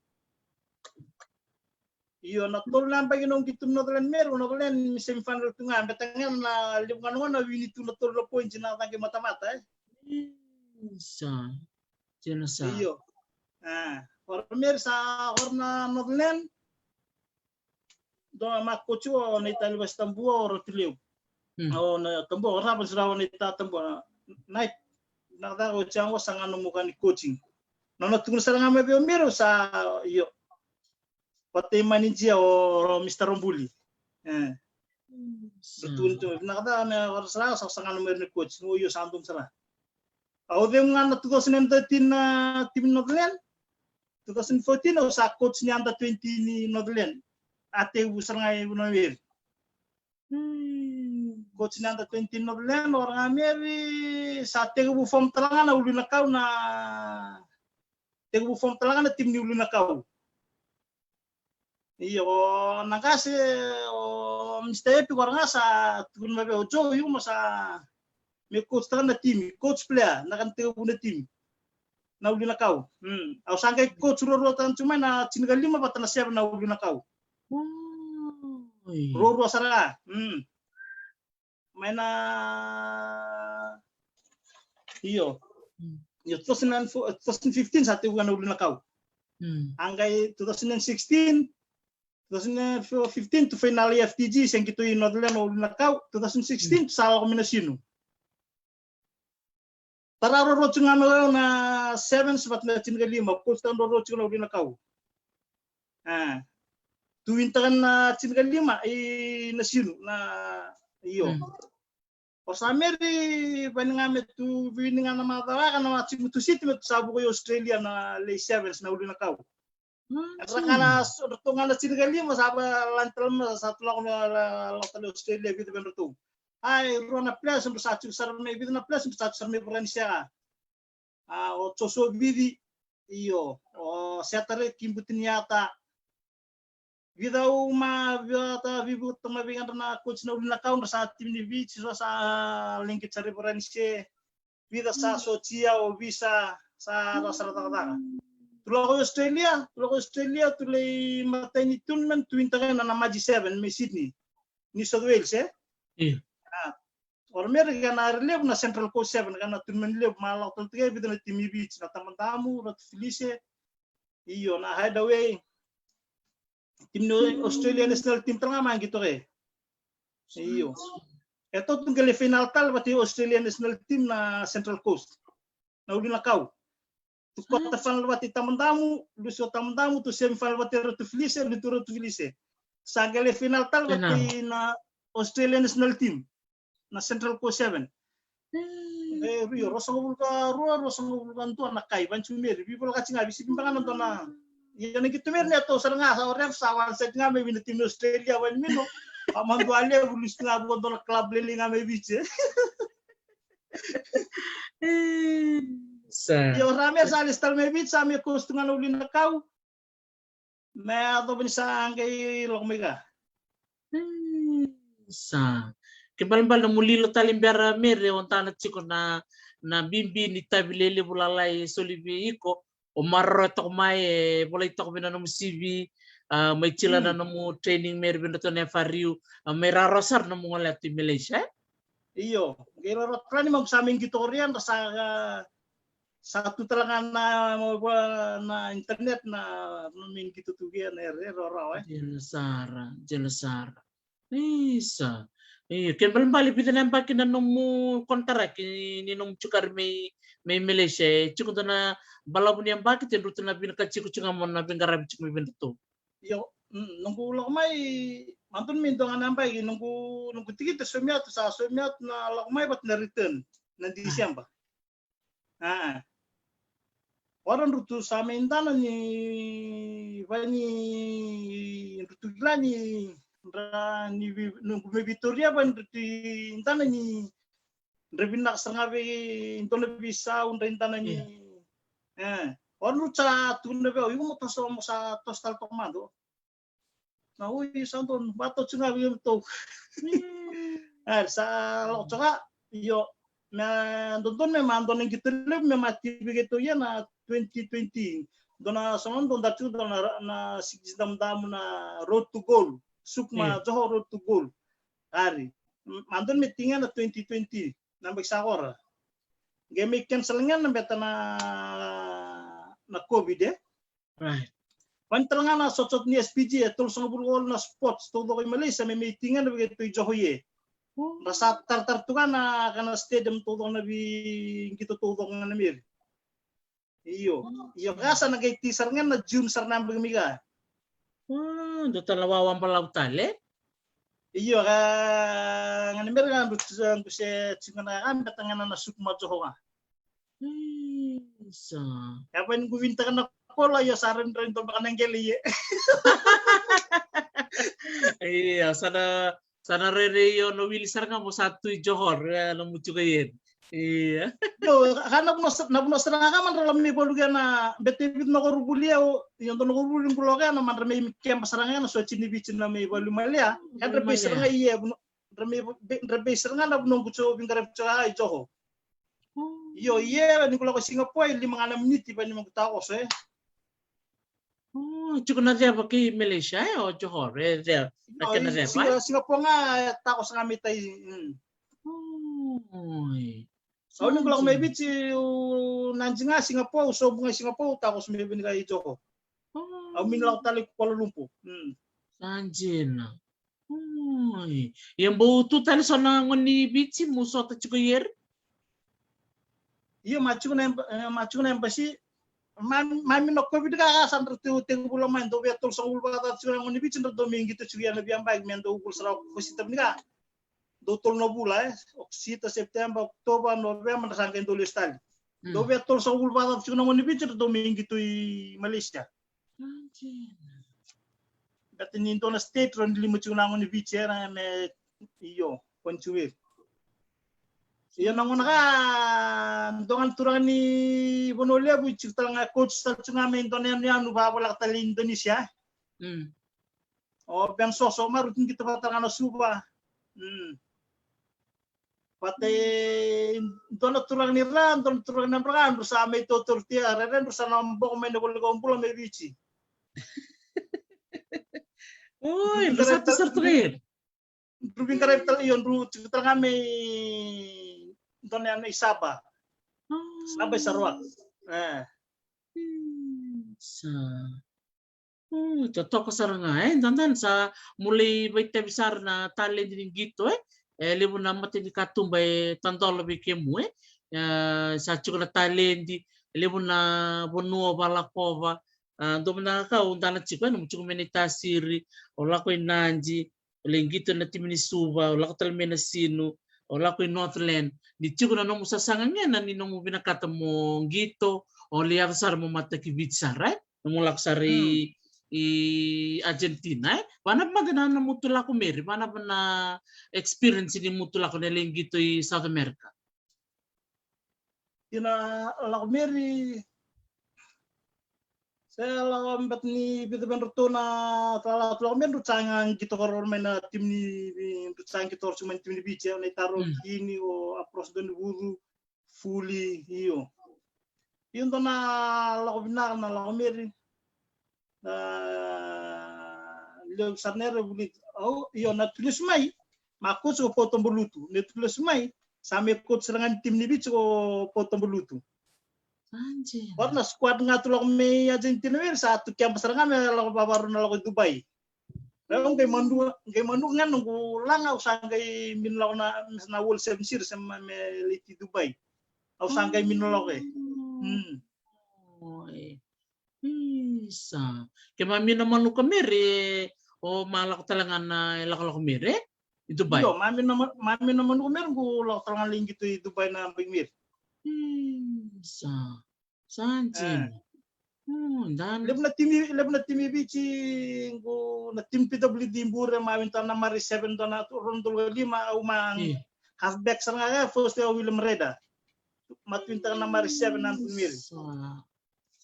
Io, na tolu na yabaki na qito Northland meri, o Northland ni semifinal tu ga, beta ga na levu ga na gona wini tu na tolu na points na caqe matamata, e? Sa. Tena sa. Io. A, o rau meri sa, o rau na Northland. Dua na ma coach o na ita Livasi Tabua, o Ratu Levu. Mm. O na Tabua, o Rava sira o na ita Tabua. Na, na caka o tiago sa ga nomu ka ni coaching. Na, na tukuna sara ga mai vei o Miro sa, io. Vata i manager o, o Mister Robuli. E. Mm, sa. Tukuna tu, na caka me o sa, sa, sa ga nomu ni coach. O io sa dum sara. Au cegu ga na two thousand and thirteen na team Northland. Two thousand fourteen au sa coach ni under twenty ni Northland. A tekivu sara ga i Vunau Meri. Hmm. Coach ni under twenty Northland, o ra ga meri, sa tekivu form tale ga na Ulu Nakau na, tekivu form tale ga na team ni Ulu Nakau. Io, o na qase, o Mister Epic, o ra ga sa tukuna mai vei au, Joe, io, mo sa me coach taka na timi, coach player, na ka ni tekivu na timi. Na Ulu Nakau. Mm. Au sa qai coach ruarua taka tu mai na tinikalima vata na seven na Ulu Nakau. Oi. Ruarua sara. Mm. Mai na, io. Mm. Io, two thousand and four, two thousand fifteen sa tekivu na Ulu Nakau. Mm. A qai two thousand and sixteen, two thousand fifteen tu final i F T G, se qito i Northland o Ulu Nakau, two thousand sixteen tu sa lako mai na Sinu. Tara ruarua tu ga mai o yau na sevens vata na tinikalima, coach taka ruarua tu ga na Ulu Nakau. A. Tu win taka na tinikalima i na Sinu, na, io. Mm. O sa meri, vani ga me tu, vini ga na macawa ka na ma timi tu siti me tu sa vuka i Australia na lei sevens na Ulu Nakau. Mm. Era ga na, ratou ga na tinikalima, sa va lani tale mai, sa tu lako na, la, lako tale Australia, vica vei ratou. Ai, rua na players, ratou sa tiko sara mai, vica na players, ratou sa tiko sara mai Varanise. A, o Joshua Vici, io, o Setare Kibutiniata. Vica au ma, vica ta, vica ta ma vei gadra na coach na Ulu Nakau, ra sa timi ni Viti, so sa legi sara i Varanise. Vica sa sotia o visa sa ra sara cakacaka. Tu lako i Australia, tu lako i Australia, tu lai matai ni tournament, tu win taka na Magic Seven mai Sydney, New South Wales, e? Io. A, o ra meri ka na levu na Central Coast Seven, ka na tournament levu, ma lako tale tiko e vica na timi i Viti, na Tabadamu, Ratu Felise, io, na Hideaway, timi ni Australia national team tale ga mai qito ke. Io. E totu qai lai final tale vata i Australia national team na Central Coast. Na Ulu Nakau. Tu quarter final vata i Tabadamu, lusi o Tabadamu, tu semi final vata i Ratu Felise, lusi tu Ratu Felise. Sa qai lai final tale vata i na Australia national team. Na Central Coast Seven. Mm. E, Rio, ruasagavulu ka rua, ruasagavulu ka dua na kai, vanju meri, vivolakati ga, visipi beka na dua na. Ia na qito meri ne tou sara ga, sa o ref, sa one set ga me vina timi Australia, vani mino. A madua levu, lusi ga, vua dua na club lelei ga me Viti. Sa. Ia o ra me sa lesi tale me Viti, sa me coach tu ga na Ulu Nakau. Me yacova ni sa qai lako mai ka. Hmm, sa. Ke balebale na mu lilo tale bera Mary, o dana tiko na, na bibi ni tavi lelevu lalai e soli vei iko, o maroroya toka mai, e volai toka vei na nomu C V, a, mai tila na nomu training Mary vei ratou na F R U, a, mai raro sara nomu gole tu i Malaysia, e? Io, qai raro tale ni mau sa mai qito koria, da sa, a, sa tu tale ga na, na internet na, na mai qito tu vei na ere, ere, ere, e? Dina sara, dina sara. Isa. Io, ke balebale vica na yabaki na nomu kontaraki ni nomu tiko qori mai, mai Malaysia, e tiko dua na balavu ni yabaki, te dua tu na vinaka tiko tiko ga mo na veiqaravi tiko mai vei ratou. Io, mm, noqu lako mai, matau me dua ga na yabaki, noqu, noqu tikite saumi atu, sa saumi atu na lako mai vata na return, na December. A. Ora drutu sa mai dana ni, vani drutu kila ni, dra, ni vi, noqu mai Vitoria vani drutu dana ni, dra vinaka sara ga vei dua na veisau, dra dana ni. E. Ora drutu sa tukuna vei au, iko mo toso, mo sa toso tale toka mada. Na ui sa donu, vata tiko ga vei iratou. Ari sa lako tiko ga, io, me dodonu me ma dua na qito levu me mati vei keitou ia na twenty twenty. Dua na, sa dua, dua tiko dua na, na sikisi damudamu na Road to Gold. Sukma Johor Road to Gold. Ari, ma dodonu me tiko ga na twenty twenty. Na yabaki sa qori. Qai mai cancel ga na beta na, na COVID, e? Right. Vani tale ga na sotasota ni S P G, e tolusagavulu walu na sports taucoko i Malaysia, me mai tiko ga na vei keitou i Johor. Dra sa taratara tu ga na, ga na stadium taucoko na veiqito taucoko ga na Mary. Io, io, ka sa na qai tiko sara ga na June sara na yabaki mai ka. Dua tale na wawa balavu tale. Io, ka ga na Mary ga dra, dra se tiko ga na ka, beta ga na Sukma Johor ga. Isa. Ia vani qu vinitaka na kola, io sa rairai dua beka na qele, e. Io, sa na, sa na rairai, io, na wili sara ga mo sa tu i Johor, e, na mutuka, e. Io. Io, ka na vanua sa, na vanua sara ga ka madra la mai valuka na, beta e vitu na koronivuli, io, dua na koronivuli qu lako ya na madra mai keba sara ga na soti ni Viti na mai valu Malea. Ka dra mai sara ga, io, vanua dra mai, dra mai sara ga na vanua qu tiko veiqaravi tiko ga i Johor. Io, ia, ni qu lako Singapore, e lima ga na miniti, vani noqu takoso, e. Tiko na ceva kei Malaysia, e, o Johor, e ceva, na kena ceva, e? Singapore ga, e, takoso ga mai tai, mm. Oi. Au ni qu lako mai Viti, au na dina ga Singapore, au sobu ga i Singapore, au takoso mai vei ni ka i Johor. Au mai lako tale i Kuala Lumpur. Mm. Sa dina. Oi. Ia bau tu tale so na gone ni Viti mo sota tiko i Eri? Io, ma tiko na emba-, e, ma tiko na embassy. Ma, ma mai na COVID ka, ka sa dra tu tekivu lako mai, dau via tolusagavulu vakacaca tiko na gone ni Viti, dra dau mai qito tiko ia na veiyabaki, me dau vula sara ko sita vini ka. Dau tolu na vula, e. Okosita, September, October, November, dra sa qai dau lesu tale. Mm. Dau via tolusagavulu vakacaca tiko na gone ni Viti, dra dau mai qito i Malaysia. Beta ni dua na state, rau ni lima tiko na gone ni Viti, era me, io, koni tiko vei. Io, na gauna ka, dua ga na turaga ni Vanua Levu, tiko tale ga coach tale tiko ga me dua na yanuyanu, vakavoleka tale i Indonesia. Mm. O Ben Soso, ma rau tu qito vata tale ga na Suva. Mm. Vata e dua na turaga ni ra, dua na turaga ni Abraham, dru sa mai totoro tia, rairai dru sa na boko mai na voli ko bula mai Viti. Oi, dru sa tu sara tu ga. Dru veiqaravi tale, io, dru tiko tale ga mai dua na yanu i Saba. Saba i Sarawak. E. Sa. Mm, totoka sara ga, e, dadan sa mo lai vakaitavi sara na taledi ni qito, e. E levu na matanikatuba e tadola vei kemu, e. E, sa tiko na taledi, e levu na vanua o vakalakova, a, dua mada ga ka o dana tiko, e, nomu tiko mai Naitasiri, o lako i Nadi, o lai qito na timi ni Suva, o lako tale mai Nasinu, o lako i Northland, ni tiko na nomu sasaga gena ni nomu vinakata mo qito, o lai yaco sara mo mataki Viti sara, e? Nomu lako sara i, i Argentina, e? Vanava mada na, na nomu tu lako Mary, vanava na experience ni nomu tu lako na lai qito i South America? Io, na lako Mary, Se lako beta ni vica vei ratou na tala tu lako me drau sa qito koro mai na timi ni drau sa qito koro mai na timi ni Viti, na i taro kini o Apros Donivucu, Fuli, io. Io dua na lako vinaka na lako meri. Na levu sara na era vuli au, io na tu lesu mai. Ma coach ko Poto Balutu, ne tu lesu mai. Sa me coach sara ga ni timi ni Viti ko Poto Balutu. Ora na squad ga tu lako mai Argentina vei sa tu keba sara ga me lako vavaro na lako i Dubai. Au qai manu, qai manu ga noqu laga au sa qai minu lako na, na World Seven Series me, me leti Dubai. Au sa qai minu lako e. Mm. Oi. Isa. Ke ma mina manuka meri, o ma lako tale ga na lakolako meri, e? I Dubai. Io, ma mina ma-, ma mina manuka meri qu lako tale ga lai qito i Dubai na bai meri. Isa. Sa dina. Hmm, dan. Levu na timi, levu na timi Viti qu na timi P W D bure ma winta na mari seven dona tu ron dolu lima au ma halfback sara ga first au William Reda. Ma tu winta na mari seven na tu meri. Sa,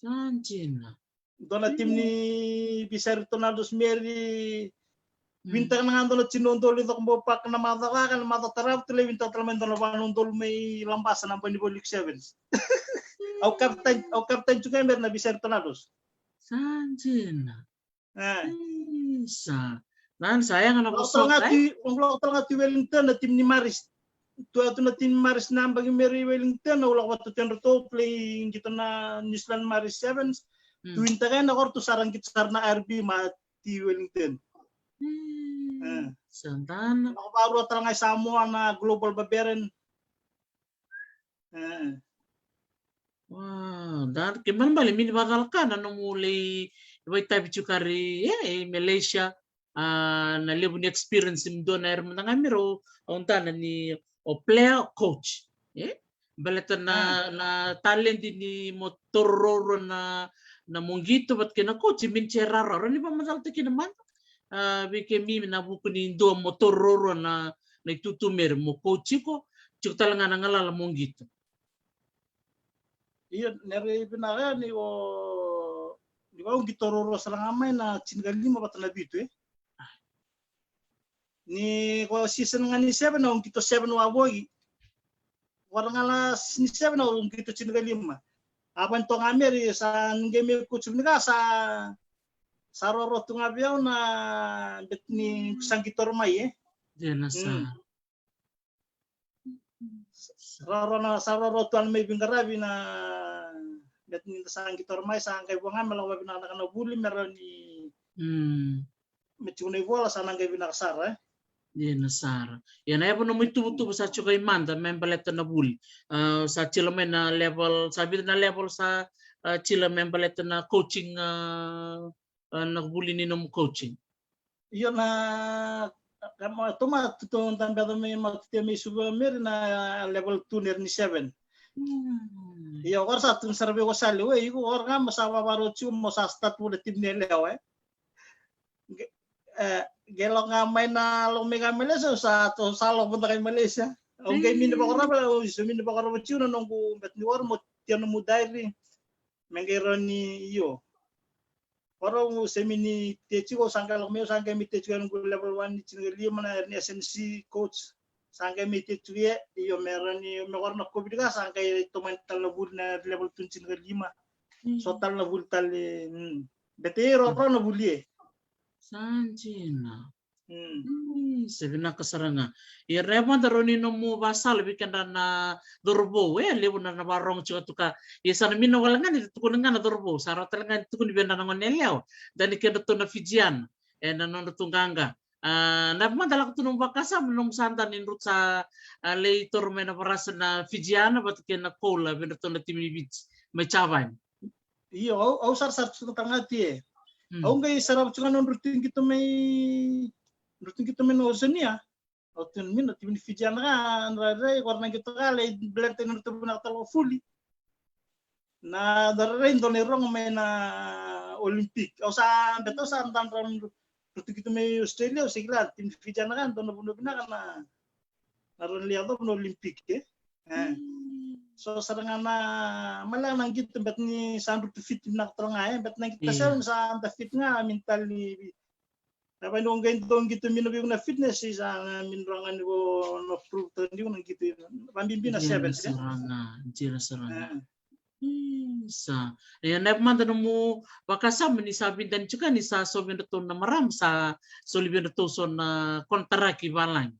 sa dina. Dona timi ni Visari Tonaldos meri. Winta na ga dona tino dolu i Cokobau Park na maca kaka na maca taravu tu lai winta tala mai dona vanu dolu mai Labasa na bani vo League Sevens. Au captain, au captain tu ga meri na Visari Tonaldos. Sa dina. E. Isa. Nan sa yaga na vosota, e? Au lako tala ga tu Wellington na timi ni Maris. Tu atu na timi ni Maris na bagi meri Wellington, au lako vata tu endratou play qito na New Zealand Maris Sevens. Tu winta ga na koro tu sara qito sara na R B ma ti Wellington. Sa dana. Lako varua tala ga i Samoa na Global Barbarian. Wow, da ke malabale mini vacalaka na nomu lei vaitavi tu kari e, e Malaysia, a, na levu ni experience ni dua na era mada ga mero, o dana ni o player coach, e? Baleta na, na talent ni mo tororo na, na mo qito vata kei na coach, mini se rarau, ni vamacala ta kina mada. A, vei ke mimi na vuku ni dua mo tororo na, na itutu meri mo coach iko, tiko tale ga na galala mo qito. Io, nera i vinaka ni o, ni vau qito roro sara ga mai na tinikalima vata na vitu, e. Ni ko season ga ni seven, au qito seven wavoki. Vara ga la ni seven, au qito tinikalima. A vani toga meri, sa ni qai me coach vini ka sa, sa roro tu ga vei au na bet ni sa qito mai, e. Dina sa. Roro na, sa roro tu ana mai viqaravi na, met ni da sa qito mai, sa qai vua ga me lako vavinaka na vuli, me rawa ni, me tiko na ivola, sa na qai vinaka sara, e? Dina sara. Ia na yava nomu ituvatuva sa tiko i mada, me baleta na vuli. A, sa tila mai na level, sa vica na level, sa, a, tila me baleta na coaching, a, a, na vuli ni nomu coaching. Io na, kama toma tu, tu, da beca mai, ma tu te mai Suva meri na level two neri ni seven. Io, kora sa tu sara vei ko sali, we, iko kora ga mo sa vavaro tu, mo sa start vua na timi ni yalewa, e. Qe, e, qe lako ga mai na lako mai ga Malaysia, sa, sa lako vata ga i Malaysia. Au qai mini vakarava, au so mini vakarava tu na noqu bet ni wara mo tia nomu diary. Me qai rawa ni io. Ora au se mini te tiko, au sa qai lako mai, au sa qai mai te tiko ena noqu level one ni tinikalima na, ni S N C coach. Sa qai mai te tiko e, io me rawa ni, me kora na COVID ka, sa qai tomani tale na vuli na level two ni tinikalima. So tale na vuli tale, mm. Bete e roro na vuli e. Sa dina. Mm. Mm, sa vinaka sara ga. Ia, raica mada rau ni nomu vasala vei kedra na cauravou, e, levu na, na varogo tiko tu ka. Ia, sa na mini wale ga ni tukuna ga na cauravou, sa rau tale ga ni tukuni vei kedra na gone yalewa. Da ni kedratou na Fijiana, e, na nodratou qaqa. A, na mada lako tu nomu vakasama, nomu sa da ni drau sa, a, lai toro mai na varasa na Fijiana, vata kei na Koula, vei dratou na timi ni Viti, mai Javani. Io, au, au sarasara tu tale ga ti e. Mm. Au qai sarava tu ga nodratou qito mai, nodratou qito mai na Oceania. Au tu ni mina, timi ni Fijiana ka, na rairai, kora na qito ka, lai baleta nodratou vinaka tale o Fuli. Na da rairai dua na irogo mai na Olympic. Au sa, beta au sa da drau nodratou qito mai Australia, au se kila, timi ni Fijiana ka, dua na vanua vinaka na, na rairai yacova na Olympic, e. E. Mm. So sara ga na maleka na qito, beta ni sa drutu fit vinaka tale ga, e, beta na qito, yeah, seven sa da fit ga, min tale ni. Na vani o qai dau qito mi na veivuke na fitness, sa na min rawa ga ni ko na prove tale ni ko na qito. Vabibi na, yeah, seven, e? Sara ga, dina sara ga. E. Isa. Ia, na yavu mada nomu vakasama ni sa vidani tiko ni sa so vei iratou na marama, sa soli vei iratou so na konitaraki valagi.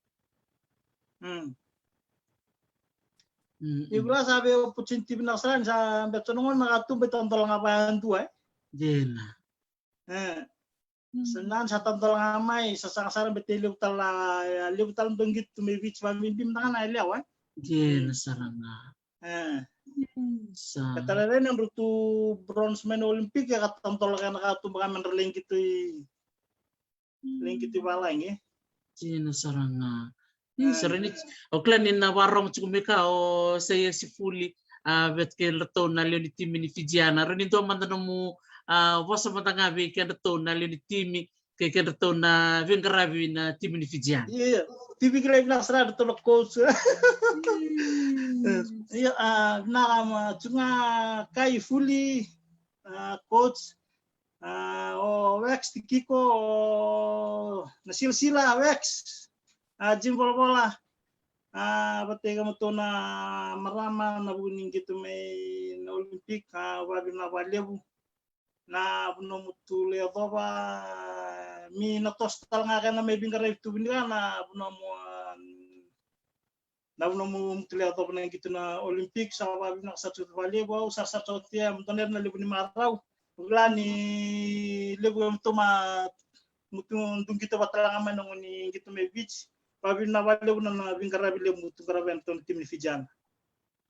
Mm. Mm, mm. Ia, sa vei opportunity vinaka sara ni sa beta na gauna na katuba e tadola ga vayadua, e? Dina. E. Mm. Sa na sa tadola ga mai, sa saga sara beta e levu tale, e, levu tale dau qito mai Viti, vabibi mada ga na yalewa, e? Dina sara ga. E. Mm, sa. Ka tale rai na drutu bronze mai na Olympic, e ka tadola ga na katuba ga me dra lai qito i, lai qito i valagi. Dina sara ga. Mm. Isa, rairai, o kila ni na varogo tiko mai ka o Saiya Sifuli, a, vei kedratou na lewe ni timi ni Fijiana. Rairai dua mada nomu, a, vosa mada ga vei kedratou na lewe ni timi, kei kedratou na veiqaravi na timi ni Fijiana. Ia, ia. Timi kila vinaka sara ratou na coach. Mm. Ia, a, na ma tu ga Kai Fuli, a, coach, a, o Wax Tikiko, o na silasila Wax, a, Jim Volavola, a, vata kei matou na marama na vuku ni qito mai na Olympic, a, vavinaka vakalevu. Na vanua mo tu lai yacova, mi na toso tale ga kena mai veiqaravi tu vinaka na vanua mo, a, na vanua mo tu lai yacova na qito na Olympic, sa vavinaka sara tu vakalevu, au sa sara tu oti, e, mo dua na levu ni marau. Au kila ni levu e mo tu ma, mo tu dau qito vata tale ga mai na gauna ni qito mai Viti. Vavinaka vakalevu na, na veiqaravi levu mo tu qarava ena tau na timi ni Fijiana.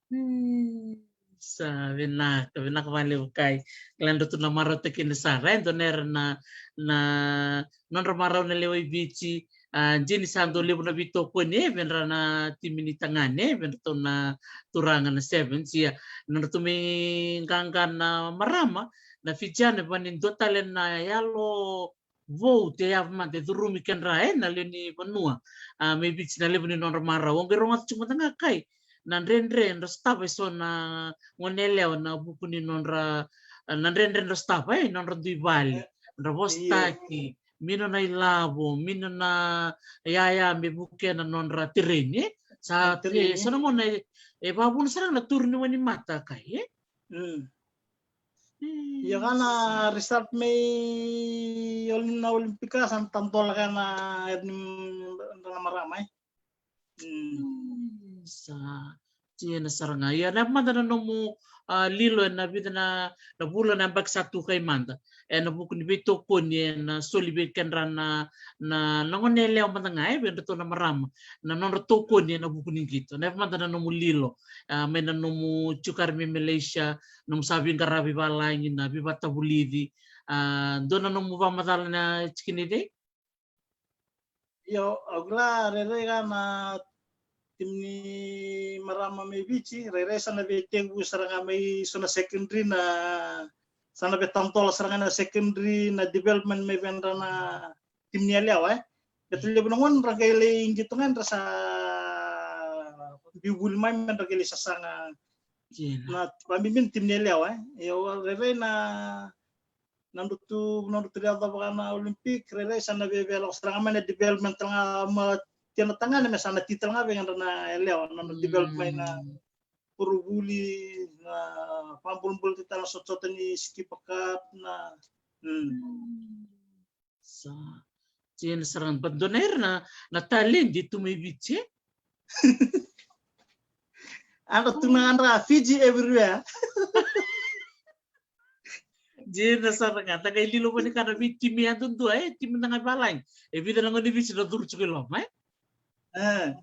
Mm. Sa vinaka, vinaka vakalevu Kai. Kila ni ratou na marautaki kina sara, e, dua na era na, na nodra marau na lewe i Viti, a, dina ni sa dau levu na veitokoni, e, vei ira na timi ni tagane, e, vei iratou na turaga na sevens, ia, na nodratou mai qaqa na marama na Fijiana, e, vani dua tale na yalo vou e yavu mada e curumi kedra, e, na lewe ni vanua, a, mai Viti na levu ni nodra marau. O qai rogoca tiko mada ga Kai na dredre era sotava e so na gone yalewa ena vuku ni nodra, a, na dredre era sotava, e, nodra dui vale, e, nodra vosataki, io, mi nona ilavo, mi nona yaya me vukea na nodra tereni, e. Sa, na tereni, e, so na gauna e, e vavuna sara ga na turu ni wainimata Kai, e. Mm. Ia ga na result mai Oli-, na Olimpika sa na tadola ga na, na marama, e. Mm. Mm, sa, dina sara ga. Ia na mada na nomu, a, lilo ena vica na, na vula na yabaki sa tu Kai mada. Ena vuku ni veitokoni ena soli vei kedra na, na, na gone yalewa mada ga, e, vei iratou na marama. Na nodra tokoni ena vuku ni qito. Na mada na nomu lilo. A, mai na nomu tiko mai Malaysia, nomu sa veiqaravi valagi na veivakatavulici. A, dua na nomu vakamacala na tikina i cei? Io, au kila rairai ga na timi ni marama mai Viti, rairai sa na veitekivu sara ga mai so na secondary na, sa na veitadola sara ga na secondary na development mai vei kedra na timi ni yalewa, e. Baleta levu na gauna dra qai lai qito ga dra sa biu vuli mai me dra qai lai sasaga. Io. Na vabibi na timi ni yalewa, e. Io, rairai na, na nodratou, nodratou lai yacova ga na Olympic, rairai sa na via, via lako sara ga mai na development tale ga mai kena tagane me sa na tiko tale ga vei kedra na yalewa, na, na develop mai na, mm, koronivuli, na vakabulabulataki tale na sotasota ni Skipper Cup, na, mm. Mm. Sa, dina sara ga, baleta dua na ira na, na talent e tu mai Viti, e? Era tu na, era Fiji everywhere. Dina sara ga, da qai lilo vani ka na veitimi yadudua, e, timi na qai valagi. E vica na gone ni Viti na curu tiko i loma, e? E.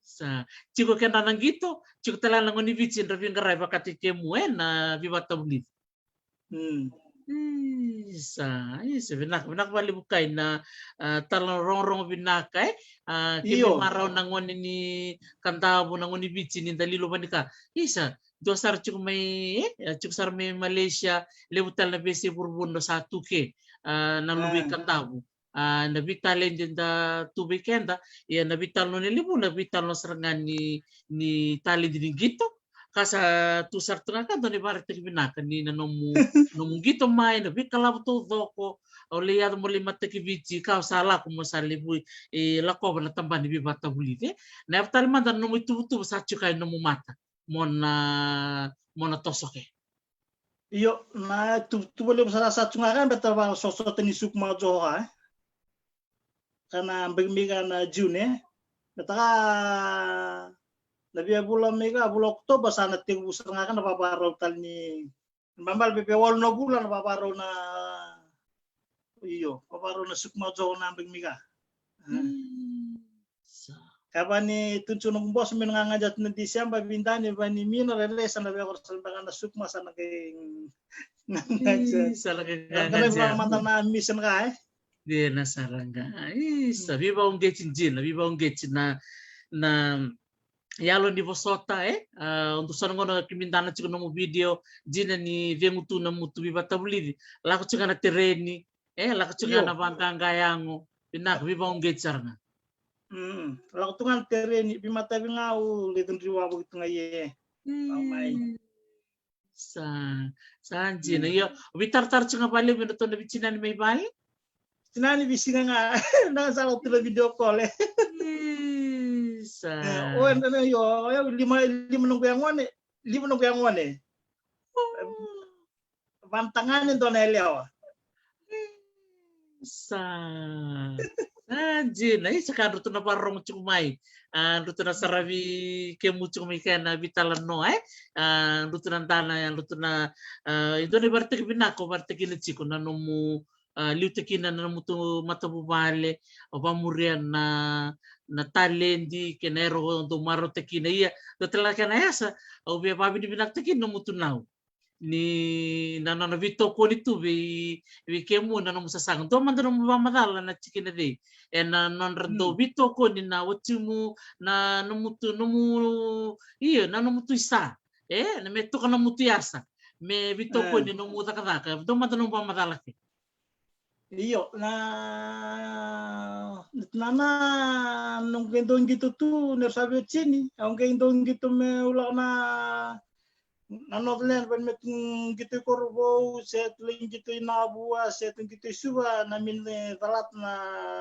Sa, tiko kedra na qito, tiko tale ga na gone ni Viti, dra veiqaravi vakataki kemu, e, na veivakatavulici. Mm. Isa, isa, vinaka, vinaka vakalevu Kai na, a, tale na rogorogo vinaka, e? A, kemi, io, marau na gone ni Kadavu, na gone ni Viti ni da lilo vani ka. Isa, dua sara tiko mai, e? A, tiko sara mai Malaysia, levu tale na veiyasai vuravura sa tu ke, a, na luve i, a, Kadavu. A, na veitaledi da tu vei keda, ia na veitalanoa ni levu, na veitalanoa sara ga ni, ni taledi ni qito. Ka sa tu sara tu ga ka dua na ivakaraitaki vinaka ni na nomu, nomu qito mai, na veikalavo taucoko, au lai yaco mo lai mataki Viti, ka au sa lako mo sa levu, e, lakova na tabana ni veivakatavulici. Na yavu tale mada na nomu ituvatuva sa tiko e nomu mata, mo na, mo na toso ke. Io, na tuvatuva levu sara sa tu ga ka, beta vakasosota ni Sukuma Joho, e. Ka na baki mai ka na June, e. Beta ka na via vula mai ka, vula Okotova sa na tekivu sara ga ka na vavarau tale ni, balebale via walu na vula na vavarau na, io, vavarau na Sukuma Joho na baki mai ka. Mm. Sa. Ka va ni tutu na kuboso me na gagadre tu na December, vidani va ni mina rere sa na via koro sa na beka na Sukuma sa na qai gagadre. Ii, sa na qai gagadre. Mada na mission ka, e? Dina sara ga. Isa, veivauqeti dina, veivauqeti na, na yalo ni vosota, e? A, o dou sa na gona kemida na tiko nomu video, dina ni cegu tu na mutu veivatavulici. Lako tiko ga na tereni, e? Lako tiko ga na vaqaqa yago. Vinaka, veivauqeti sara ga. Mm, lako tu ga na tereni, veimatavi ga au lai cudruvi wavoki tu ga i e. Mai. Sa, sa dina. Io, veitaratara tiko ga valevu e na tou na veitinani mai vale. Tinani veisiga ga, na sa lako tu na video call, e. Isa. E, o, na, na, io, o, lima, lima noqu yagone, lima noqu yagone. Va na tagane, dua na yalewa. Sa, sa dina. Isa, ka drau tu na vakarorogo tiko mai. A, drau tu na saravi kemu tiko mai kei na veitalanoa, e? A, drau tu na dana, drau tu na, a, e dua na ivakaraitaki vinaka o vakaraitaki kina tiko na nomu, a, liutaki kina na nomu tu matavuvale, o vakamuria na, na taledi kei na era o dou marautaki kina. Ia, dua tale ga kena yasa, au via vakavinavinakataki kina nomu tu nau. Ni na nona veitokoni tu vei, vei kemu na nomu sasaga. Dua mada nomu vakamacala na tikina cei. E na nodra dau veitokoni na watimu, na nomu tu, nomu, io, na nomu tu isa. E, na me toka nomu tu yasa. Me veitokoni nomu cakacaka. Dua mada nomu vakamacala ke. Io, na, na, na, noqu qai dau qito tu, ni ra sa veiwatini, au qai dau qito meu lako na, na Northland, vei me tu qito i Korovou, se tu lai qito i Navua, se tu qito i Suva, na mini calata na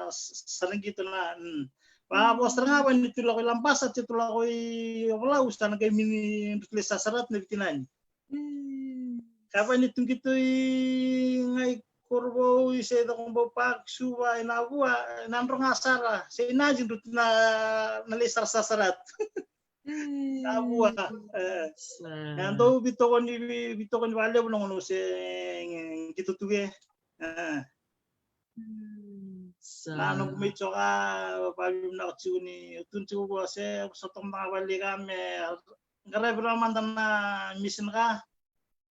s-, sara qito na, mm. Va, vo sara ga va ni tu lako i Labasa, se tu lako i Ovalau, sa na qai mini dru tu lai sasarat na vitinani. Ka va ni tu qito i, ga i Korovou, i se Cokobau Park, Suva, i Navua, na dro ga sara, se i Nadi dru tu na, na lai sara sasarat. Navua, e. Sa. Na dau veitokoni, vei-, veitokoni valevu na gauna se, e, qito tu ke. E. Sa. Na noqu mai coka, vavinavinaka tiko ni, au tu tiko vua se, sa toka mada ga vale ka me, qaravi rawa mada na mission ka.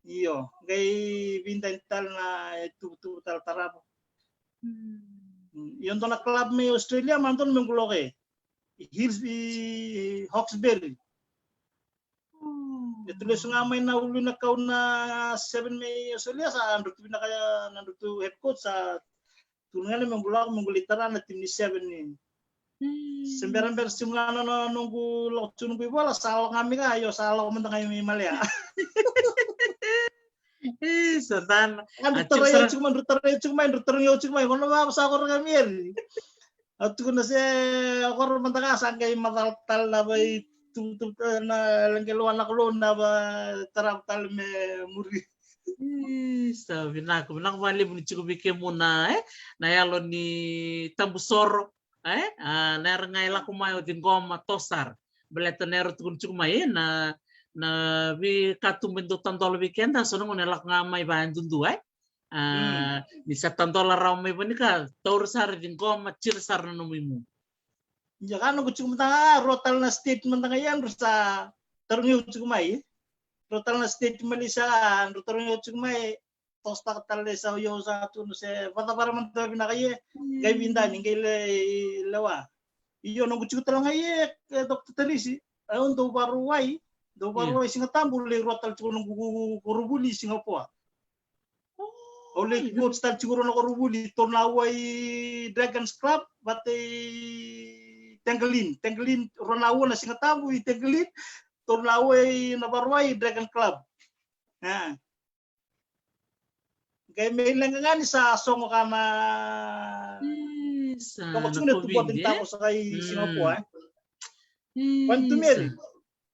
Io, qai vidani tale na ituvatuva tale tarava. Mm. Io, dua na club mai Australia, mada dua na mequ loko e. Hills, i Hawkesbury. Mm. E tu lesu ga mai na ulu na kau na seven mai Australia, sa dru tu vinaka na dru tu head coach, sa tu ga na mequ lako, mequ lai tara na timi ni seven ni. Mm. Se berabera tiko ga na, na, noqu lako tu noqu ivola, sa lako ga mai ga, io sa lako mada ga mai Malea. E, sa dana. A, dru tarai au tiko mai, dru tarai au tiko mai, dru tarai au tiko mai, ko na vava sa koro ga mai eri. Au tukuna se, koro mada ga sa qai macala tale na vai tu, tu, na laqe lua na Kalou na va tara tale me muri. Isa, vinaka, vinaka vakalevu ni tiko vei kemuna, e? Na yalo ni tabusoro, e? A, na era ga e lako mai o ciqoma, toso sara. Baleta na era tukuna tiko mai, e? Na, na veikatuba e dau tadola vei keda, so na gauna e lako ga mai vayadudua, e? A, ni sa tadola rawa mai vanika, taura sara, ciqoma, tira sara na nomu imu. Ia ka noqu tiko mada ga, rua tale na state mada ga, ia dru sa tarogi au tiko mai. Rua tale na state Malaysia, dru tarogi au tiko mai. Tosotaka tale sa, io sa tu na se vakacavara mada vinaka, ia qai vidani, qai le, lewa. Io, noqu tiko tale ga, ia, e, Doctor Tarisi, au dau vakarau wai, dau vakarau wai Siga Tabu, lai rua tale tiko noqu koronivuli Singapore. Au lai coach tale tiko rua na koronivuli, tolu na aua i Dragons Club vata i Tegelin. Tegelin, rua na aua na Siga Tabu i Tegelin, tolu na aua i Navaruai i Dragon Club. A. Qai mai leqa ga ni sa sogo ka na, Isa, sogo na tiko na tubota COVID, ni e? tavo sa kai Mm. Singapore, e? Koya ni Isa. Tumeri.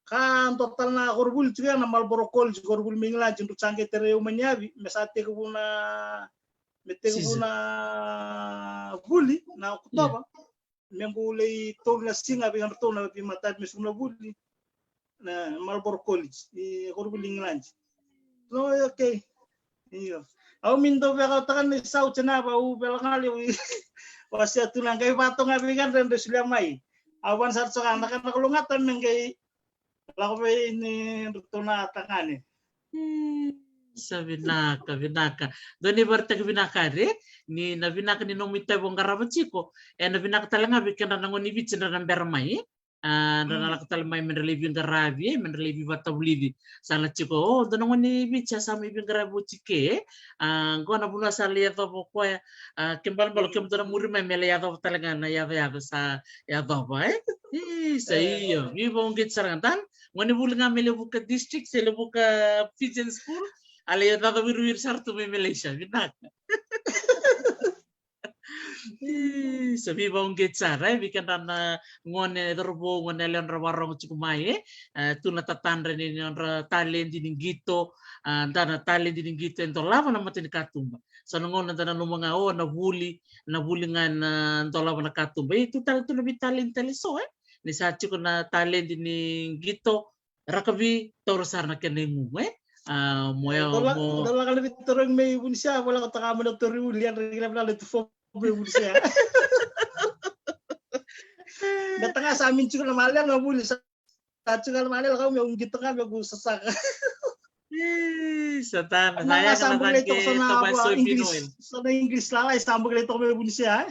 Ka dua tale na koronivuli tiko ya na Marlborough College, koronivuli mai Igiladi, drau sa qai tarai au mai ni yavi, me sa tekivu na, me tekivu Season. na vuli, na Okotova. Me qu lai tolu na siga vei kedratou na veimatavi me sucu na vuli. Na Marlborough College, i koronivuli Igiladi. No, okay. Io. Au mai dau vekataka ni sau tena va u vela ga levu. Wasea tu na qai vato ga vei ga dredre solia mai. Au vana sara tsoka na ka na kalougata me qai lako vei ni dratou na tagane. Sa vinaka, vinaka. Dua na ivakaraitaki vinaka re, ni na vinaka ni nomu itavi o qarava tiko. E na vinaka tale ga vei kedra na gone ni Viti dra na bera mai, e? A, dra na lako tale mai me dra lai veiqaravi, e, me dra lai veivatavulici. Sa na tiko, o, dua na gone ni Viti a sa mai veiqaravi oti ke, e? A, qo na vanua sa lai yacova o koya. A, ke balabala kemudou na muri mai me lai yacova tale ga na yacoyaco sa yacova, e? Isa, io, veivakauqeti sara ga. Dua na gone vuli ga mai Levuka District, se Levuka Fijian School. A lai yacoyaco wiriwiri sara tu mai Malaysia, vinaka. Isa, veivakauqeti sara, e, vei kedra na gone cauravou, gone yalewa dra vakarogo tiko mai, e. E, tu na tatadra ni nodra taledi ni qito, a, da na taledi ni qito e dolava na matanikatuba. Sa na gauna da nanuma ga o na vuli, na vuli ga na dolava na katuba. E tu tale tu na veitaledi tale so, e. Ni sa tiko na taledi ni qito, rakavi, taura sara na kena igugu, e. A, mo ya, mo. Dau lako na veitarogi mai Vunisia, vo lako taka mai na tori uli, yadra kila vinala tu fo mai Vunisia. Beta ga sa mini tiko na malela na vuli, sa tiko na malela kau me u qito ga me ku sasaga. Ii, sa tana, sa yaga na caqe tavai soybean oil. Sa na English lalai sa bukilai toka mai Vunisia, e.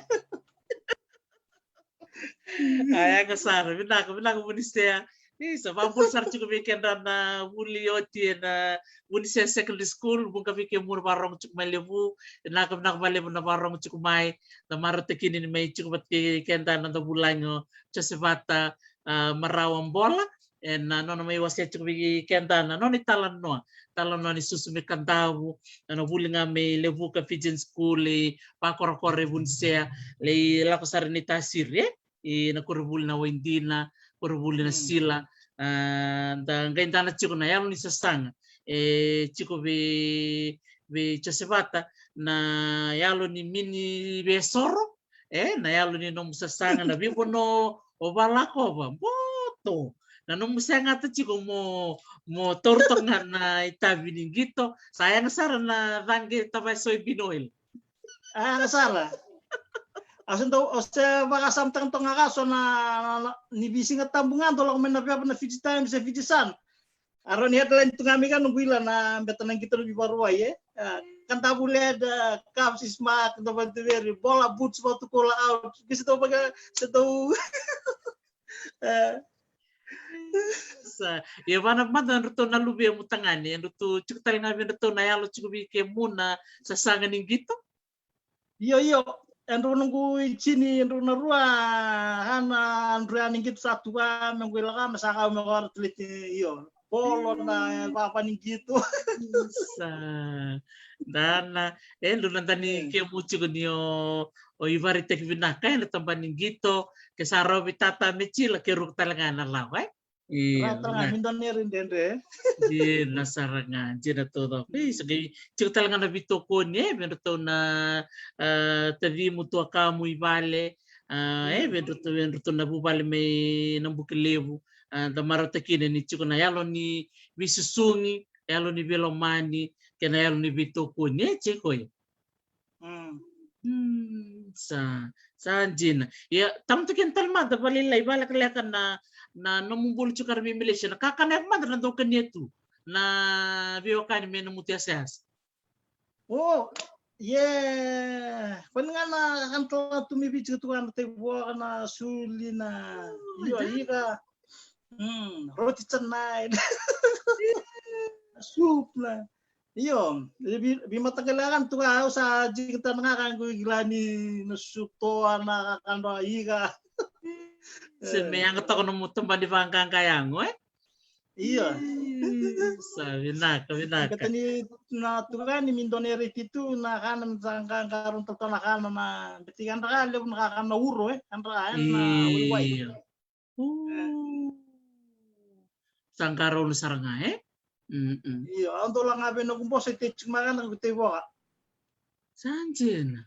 A yaga sara, vinaka, vinaka Vunisia. Ii, sa vakabula sara tiko vei kedra na vuli oti ena Vunisia Secondary School, vuqa vei kemuni vakarogo tiko mai Levu, vinaka, vinaka vakalevu na vakarogo tiko mai, da marautaka ni mai tiko vata kei keda na noda vulagi o Josevata, a, Marawa Bola, ena nona mai wasea tiko vei keda na nona italanoa, talanoa ni susu mai Kadavu, na vuli ga mai Levuka Fijian School, i vakorokoro e Vunisia, lai lako sara ni tasiri, e? I na koronivuli na Waidina, koronivuli na Sila, a, da qai dana tiko na yalo ni sasaga, e, tiko vei, vei Josevata, na yalo ni mini veisoro, e, na yalo ni nomu sasaga, na veivanua o valakova, boto. Na nomu segata tiko mo, mo taura toka ga na itavi ni qito, sa yaga sara na caqe tavai soybean oil. A, yaga sara. Au se dau, au se vakasamataka toka ga ka so na, na, na, ni veisiga tabu ga dau lako mai na veva na Fiji Times, e Fiji Sun. A rawa ni headline tu ga mai ga noqu ila na beta na qito na veivakarauwai, e. A, Kadavu led, a, Cavs is marked, dau vakatuveri, Bola boots vakatukula out. Ke se dau vaka, se dau. E. Sa, ia vana mada na dratou na luvemu tagane, e dratou tiko tale ga vei dratou na yalo tiko vei kemuna sasaga ni qito. Io, io, e drau noqu itini, e drau na rua, a na drau yani qito sa tu va, me qu ilaka, me sa kau me qara tuliti, io. Polo na, e, vava ni qito. Sa, dana, e, drau na dani kemu tiko ni o, o ivakaraitaki vinaka, e, na taba ni qito, ke sa rawa vei tata me tila, ke ruku tale ga na lawa, e. Io, vinaka. Dina sara ga, dina taucoko. Io, sa qai tiko tale ga na veitokoni, e, vei dratou na, a, tacimu tuakamu i vale, a, e, vei dratou, vei dratou na vuvale mai Nabukelevu, a, da marautaka kina ni tiko na yalo ni veisusugi, yalo ni veilomani, kei na yalo ni veitokoni, e, tiko ya. Mm. Mm, sa, sa dina. Ia, tamata kina tale mada vakalailai, vakalekaleka na, na nomu bula tiko kara mai Malaysia. Na kakana e mada na dau kania tu na veiwekani mai na mutu yasayasa. O, ia. Koni ga na kakana tala tu mai Viti, tu ga na taivuaka, na suli, na, io, ika. Mm, roti canai. Sup na. Io, vi, vi mataqali a ka tu ga, au sa jikitana ga ka qo i kila ni na sutoa na ka ka dua ika. Se me yaga toka na mo tabani vaqaqa yago, e? Io. Ih, sa vinaka, vinaka. Beta ni na tu ga ni mi dua na iriti tu na ka na mi sa qaqarau totolo na ka na na beti ka dra ka levu na ka ka na uro, e? Ka dra ka, e? Na waiwai. Io. Uu. Sa qarauna sara ga, e? Mm-mm. Io, au dau la ga vei noqu boso e tei tiko mai ga na ku tei voka. Sa dina.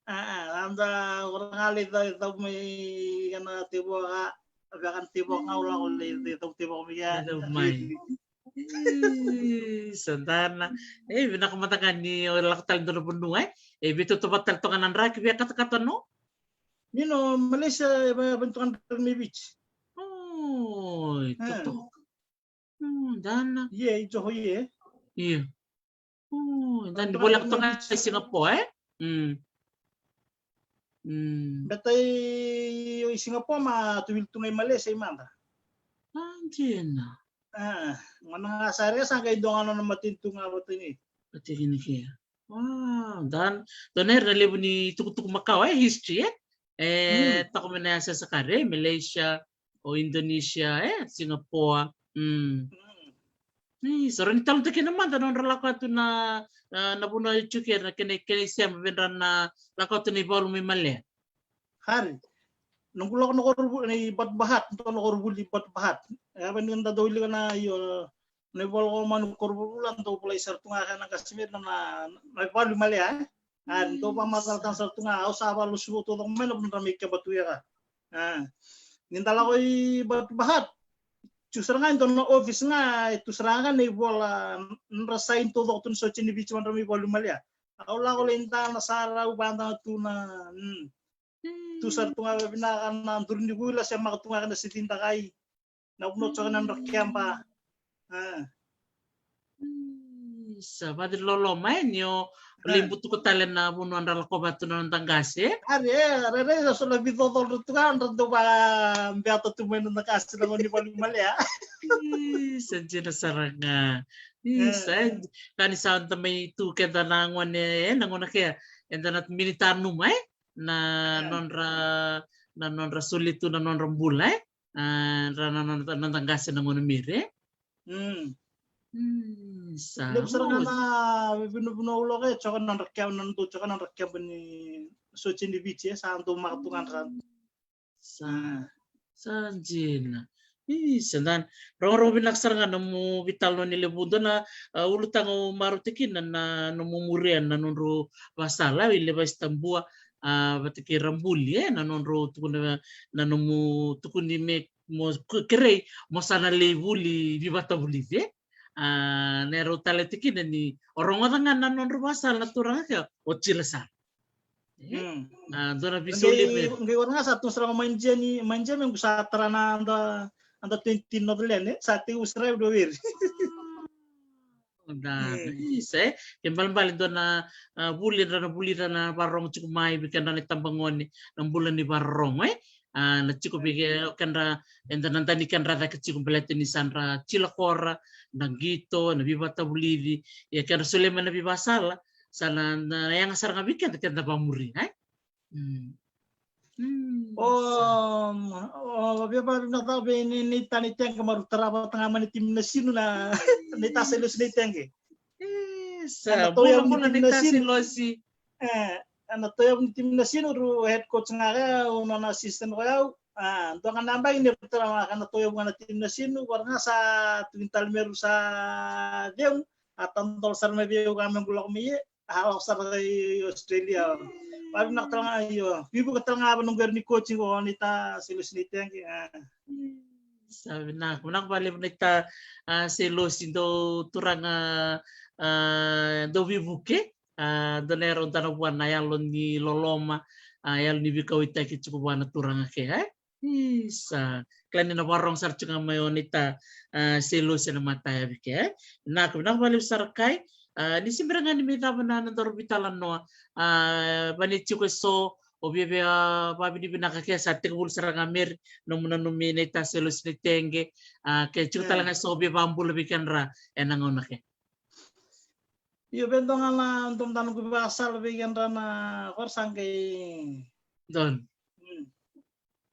A, a, au da ora ga lei cau, cau mai ga na tei voka, veka na tei voka ga au lako lei, lei cau tei voka mai ga. Lei cau mai. Ih, sa dana. E, vinaka mada ga ni o lako tale dua na vanua, e? E, veitautauvata tale toka na draki via katakata no? Ni no Malaysia, e, va, va toka na draki mai Viti. Oi, e. Totoka. Hmm, dana. Ie, i Johor ie. Ie. Hmm, dana. Ni voleka toka i Singapore, e? Hmm. Hmm. Beta i, i Singapore ma tu vili tu ga i Malaysia i mada. A, dina. A, gona ga sa re sa qai dua ga nona matanitu ga vata ni. Vata ni ke. Wow, dan, dua na ira na levu ni tukutuku makawa, e, history, e? E, hmm, toka mai na yasayasa kare, Malaysia, o Indonesia, e, Singapore. Mm. Mm. Ni, sa rawa ni talanoataki kina mada na nodra lako atu na, na, na vanua e tiko kina, kena, kena isema, vei dra na lako atu na ivalu mai Malea. Hari. Noqu lako na koronivuli, na i Batu Pahat, noqu lako na koronivuli i Batu Pahat. E, a, vei ni da dau wilika na, io, na ivola ko manu koronivuli, a dau volai sara tu ga kena qasenivuli na, na, na ivalu i Malea, e? A, dau vakamacalataka sara tu ga, au sa vakalesuva taucoko mai na vanua dra mai keba tu ia ka. A. Ni da lako i Batu Pahat. Tu sara ga e dua na office ga, e tu sara ga na ivola, nodra sign taucoko tu na sotia ni Viti, vadra mai ivalu i Malea. Au lako lai dana sara, au vadana tu na, mm. Tu sara tu ga vinaka na duru ni kuila se maka tu ga na siti dakai. Na vanua toka na nodra keba. A. Ih, sa vaciloloma, e, ni o, a, lai butuka tale na vanua dra lakova tu na noda qase. Are, are, are, so na vicoco dra tu ga dra dau vabeata tu mai na noda qase na gone ni valu i Malea. Ih, sa dina sara ga. Ih, a, sa, e, ka ni sa da mai tu keda na gone, e, na gone ke, eda na mini tanuma, e? Na, a, nodra, na nodra soli tu na nodra bula, e? A, dra na, na, na, na noda qase na gone miri, e? Mm. Mm, sa. Levu sara ga na vinavinau loka e, toka na nodra keba, na nodra toka na nodra keba ni sotia ni Viti, e, sa dau maka tu ga dra. Sa, mm, sa dina. Ih, sa dana. Rogorogo vinaka sara ga na nomu veitalanoa ni levu. Dua na, a, ulutaga au marautaka kina na, na nomu muria na nodrau vakasala, i Levasi Tabua, a, vata kei Rabuli, e, na nodrau tukuna, na nomu tukuni me mo kerei mo sa na lai vuli veivakatavulici, e? A, na erau taleitaka kina ni o rogoca ga na nodrau vakasala na turaga kea, o cila sara. E? Mm. A, dua na veisautaki. Qai, qai ora ga sa tu sara mai Jeni, mai Jeni qu sa tara na under, under twenty Northland, e? Sa tekivu sara e dua vei ira. Da, mm, isa, e? Ke balebale dua na, a, vuli dra na vuli dra na vakarorogo tiko mai vei kedra na itabagone, na bula ni vakarorogo, e? A, na tiko vei ke-, kedra, eda na dani kedra cake tiko baleta ni sa dra cila kora, na qito, na veivakatavulici, ia kedra solia mai na veivakasala, sa na, na yaga sara ga vei keda, keda vakamuri, e? Mm. Mm, o, sa. O, via vakavinakataka vei ni, ni tani tege, ma rau tara vata ga mai na timi na sinu na, ni ta Sailosi ni tege. E, sa, na bula, bula ni ta Sailosi. E, na tauyavu ni timi na sinu, rau head coach ga kea, o nona assistant ko yau. A, dua ga na yabaki ni rau tara ga na tauyavu ga na timi na sinu, vaka ga sa tukuni tale me rau sa cegu, a tadola sara mai vei au ga me qu lako mai e. A, lako sara i Australia. Vakavinaka tale ga, io. Veivuke tale ga vei noqu ira ni coach qo, naita Sailosi ni tege, a. Sa vinaka, vinaka vakalevu naita, a, Sailosi, dou turaga, a, dou veivuke, a, dou na yarau dana vua na yalo ni loloma, a, yalo ni veikauwaitaki tiko vua na turaga ke, e? Isa. Kila ni na vakarorogo sara tiko ga mai o naita, a, Sailosi ena matayavi ke, e? Vinaka, vinaka vakalevu sara kai. A, ni se bera ga ni mai cava na, na nodaru veitalanoa. A, vaka ni tiko eso, o via, via, a, vakavinavinaka ke sa tekivu sara ga me ri, nomu nanumi naita Sailosi ni tege. A, ke tiko tale ga eso o via vakabula vei kedra ena gauna ke. Io, vei dua ga na dua mada noqu vakasala vei kedra na qori sa qai. Don. Mm.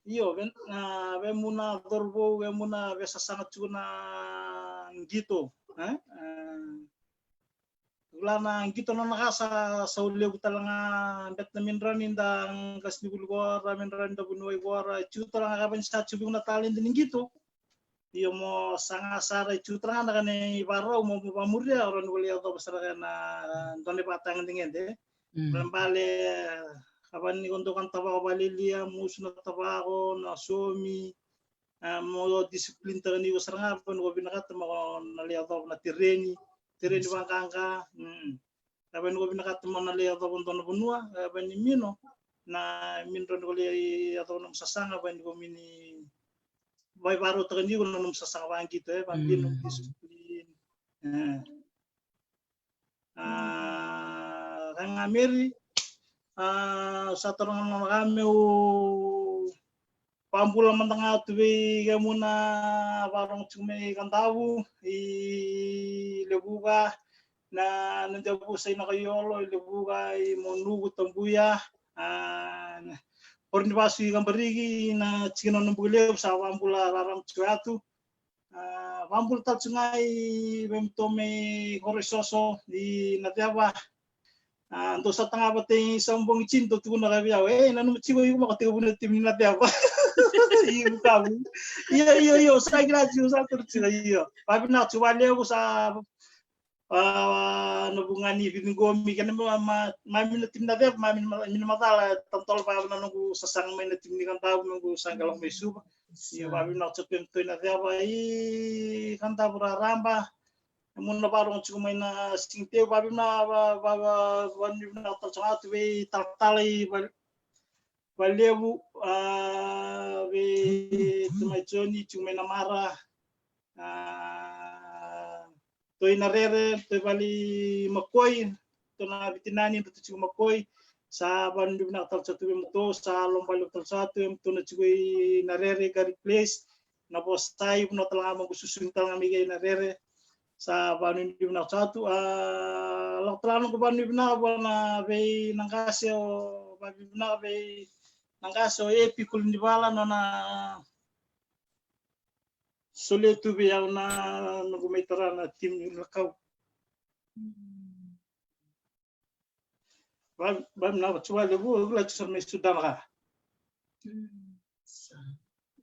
Io, vei na, vei mu na cauravou, vei mu na veisasaga tiko na qito, e? E, vula na qito nona ka sa, sa u levu tale ga beta na midra ni da qasi ni vuli qora, midra ni da vuniwai qora, tiko tale ga ka vani sa tiko vei na taledi ni qito. Io mo saga sara e tiko tale ga na ka ni varau mo, mo vamuria, o rau ni voli yacova sara ga na dua na ivakatagedegede. Mm. Bale, bale, ka vani ko dou ka na tavako valilia, musu na tavako, na somi, a, mo discipline taka ni ko sara ga, vani ko vinakata mo na lai yacova na tereni, tereni vaqaqa, mm. Ka vani ko vinakata mo na lai yacova dua na vanua, ka vani mino, na midra ni ko lai yacova na nomu sasaga, vani ko mini, vai varau taka ni ko na nomu sasaga vaqito, e, vabino, mm, discipline. E. A, ka ga Mary, a, sa toro ga na ka meu vabula mada ga tu vei kemuna varogo tiko mai Kadavu, i Levuka, na, na Devu sa i Nakaiolo, i Levuka, i Monuku, Tabuya, a, na, Koro ni Vasu i Kabariki, na tikina o Nabuki Levu, sa vabula rarama tiko yatu. A, vabula tale tiko ga i vei mutou mai Koro i Soso, i Naceva. A, dou sa taga vata i Sabogi tini, dou tukuna ka vei au, e, nanuma tiko iko mo ko tiko vuna timi ni Naceva. I Vukavu. Io, io, io, sa kila tiko, sa toro tiko, io. Vavinaka tiko valevu sa, a, na vuqa ni viciqomi kei na ma, ma, mami na timi Naceva, mami na, mami na macala, tadola vava na noqu sasaga mai na timi ni Kadavu, noqu sa qai lako mai Suva. Io, vavinaka tiko vei mutou i Naceva, i Kadavu raraba. Mu na varogo tiko mai na Sigitevu, vavinavinaka, va, va, va, vavinavinaka tale tiko ga tu vei talatala i va, valevu, a, vei tamai Joni tiko mai na Mara, a, tou i Narere, tou i vale i Makoi, tou na vitinani, tou tiko Makoi, sa vavinavinaka tale tiko tu vei mutou, sa lomalevu tale tiko tu vei mutou na tiko i Narere, Gari Place, na vosa i vunau tale ga mo qu susugi tale ga mai kei Narere. Sa vanuinui vinaka sa tu, a, lako tale ga noqu vanuinui vinaka vua na vei na qase o, vanuinui vinaka vei na qase o Epi Kulinivala, nona solia tu vei au na noqu mai tara na timi ni Lakau. Ba, ba, na, tu valevu, au la tu sara mai Sudan ka. Mm. Sa.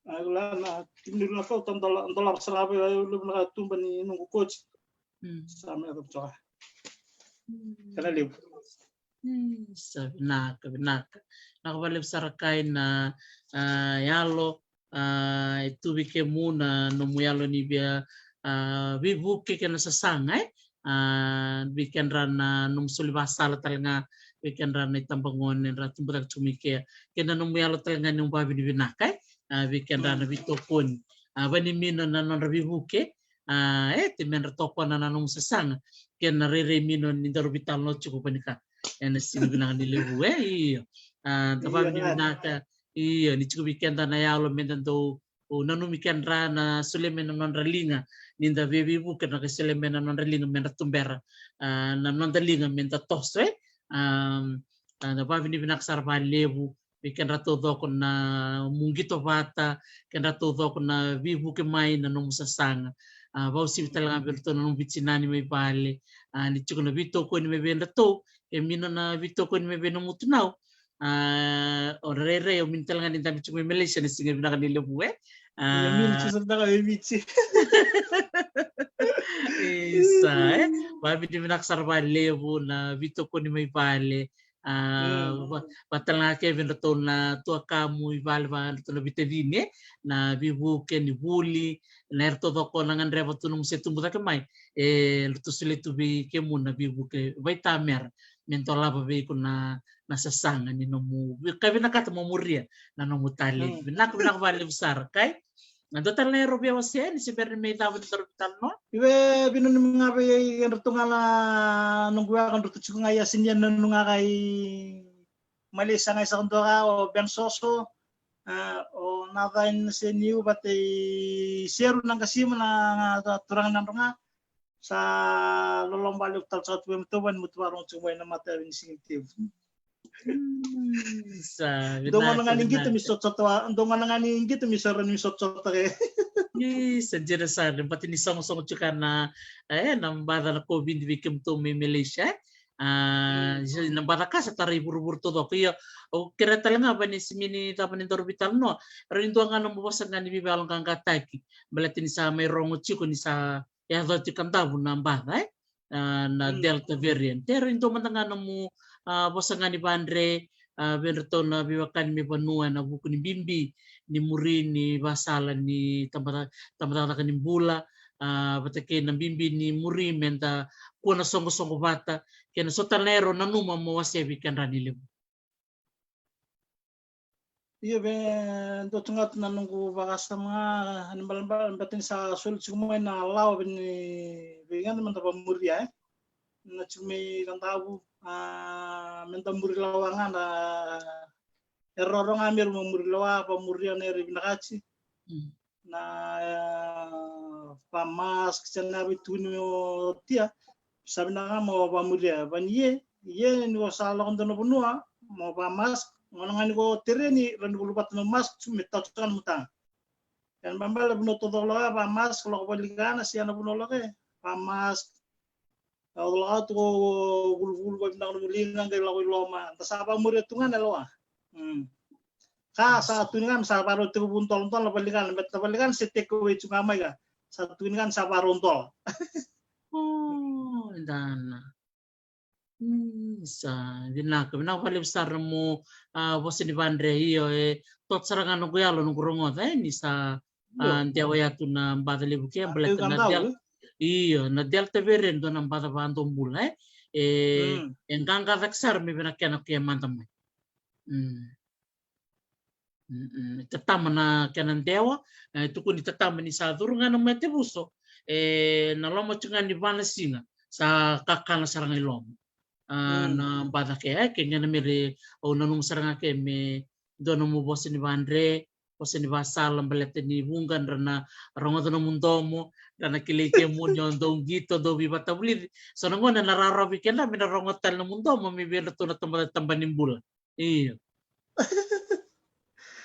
Au la na, timi ni Lakau, ta dola, dola sara vei, au levu na ka tuba ni noqu coach. Mm. Sa mai tu ka. Mm. Kena levu. Mm, sa vinaka, vinaka. Vinaka valevu sara kai na, a, yalo, a, e tu vei kemu na nomu yalo ni via, a, veivuke kei na sasaga, e? A, vei kedra na nomu soli vasala tale ga, vei kedra na itabagone, ra tubu cake tu mai kea, kei na nomu yalo tale ga ni nomu vavinavinaka, e? A, vei kedra na, mm, veitokoni. A, vani mino na nodra veivuke, a, e, te me dra tokona na nomu sasaga, kei na rairai mino ni daru veitalanoa tiko vani ka. Ena siga vinaka ni levu, e, io. A, da, io, vavinavinaka, io, ni tiko vei keda na yalo me da dau, o, nanumi kedra na solia mai na nodra liga, ni da vei, veivuke na ka solia mai na nodra liga me da tubera, a, na noda liga me da toso, e. A, a, da vavinavinaka sara valevu vei kedra taucoko na nomu qito vata, kedra taucoko na veivuke mai na nomu sasaga. A, vakauasivi tale ga vei ratou na nomu vitinani mai vale, a, ni tiko na veitokoni mai vei ratou, e mino na veitokoni mai vei nomu tunau. A, o rairai, o mino tale ga ni dabe tiko mai Malaysia na siga vinaka ni levu, e. A, io, mino tiko sara ga e Viti. Isa, e. Vavinavinaka sara valevu na veitokoni mai vale. A, mm, va, vata tale ga kei vei ratou na tuakamu i vale, vei ratou na veitacini, e. Na veivuke ni vuli, na era taucoko na gadreva tu nomu se tubu cake mai. E, ratou solia tu vei kemu na veivuke vaitamera. Me dolava vei iko na, na sasaga ni nomu, ka vinakata mo muria na nomu taledi. Mm. Vinaka, vinaka valevu sara, kai? Na dua tale na yaro via wasea, ni se bera ni mai cava ni daru veitalanoa. Iwe, vinanumi ga vei kedratou ga na noqu weka, dratou tiko ga i Asinia, nanuma ga i Malaysia ga i Sakadua ga, o Ben Soso, a, o Nathan Seniu, vata i Seru Naqasima, na, na turaga na Nadroga. Sa loloma vakalevu tale saka tu vei matou vani matou vakarorogo tiko mai na mata ni siga ni tevu. Sa dou gona ga ni qito mi sotasota, dou gona ga ni qito mi sara ni sotasota ke. Ni sa dina sara, bati ni sogosogo tiko na, e, na baca na COVID vei kemudou mai Malaysia, e. A, na baca ka sa tarai vuravura taucoko. Io, au kerea tale ga vani simini cava ni daru veitalanoa. Era ni dua ga na mo vosa ga ni veivaloqaqataki. Baleta ni sa mai rogo tiko ni sa yaco tiko ka davu na baca, e? A, na Delta variant. Era ni dua mada ga na mo, a, vosa ga ni vadre, a, vei iratou na veiwekani mai vanua ena vuku ni bibi ni muri ni vasala ni taba, tabacakacaka ni bula, a, vata kei na bibi ni muri meda kua na soqosoqo vata, kei na so tale na era nanuma mo wasea vei kedra ni levu. Io, vei dua tu ga tu na noqu vakasama ga, ni balebale beta ni sa soli tiko mai na lawa vei ni, vei keda meda vamuria, e. Na tiko mai Kadavu, a, meda muri lawa ga na, e roro ga me ra muri lawa, vamuria na era vinakati. Na, e, vamask se na veitukuni o tia. Sa vinaka mo vamuria vani ye, ye ni o sa lako dua na vanua mo vamask, gona ga ni ko tereni ra ni ko luvata na mask tu me tau tu ga na mataga. Ena balebale vanua taucoko lako vamask, lako vakaligana se na vanua lako e vamask. Au lako tu ko gulugulu vakavinaka na vuliga qai lako i loma. Da sa vamuria tu ga na lawa. Ka sa tu ni ga me sa varau tekivu dola, dola na vakaligana, me ta vakaligana se take away tu ga mai ka. Sa tu ni ga me sa varau dola. O, dana. Sa vinaka, vinaka vakalevu sara mo, a, vosa ni vadre. Io, e, tota sara ga noqu yalo noqu rogoca, e, ni sa, a, dewa ya tu na baca levu ke, baleta na Delta. Io, na Delta variant dua na baca vakadomobula, e. E, e qaqa cake sara me vei na kena ke mada mai. Mm. Mm, tatama na kena dewa, e, tukuni tatama ni sa curu ga na macavuso, e, na loma tu ga ni va na siga, sa kakana sara ga i loma. A, na baca ke, e, ke gena me re, au nanuma sara ga ke me dua nomu vosa ni vadre, vosa ni vasala, baleta ni vuqa dra na rogoca nomu domo, dra na kilai kemuni o dau qito, dau veivatavulici. So na gauna na rawarawa vei keda me na rogoca tale nomu domo me vei ratou na taba, taba ni bula. Io.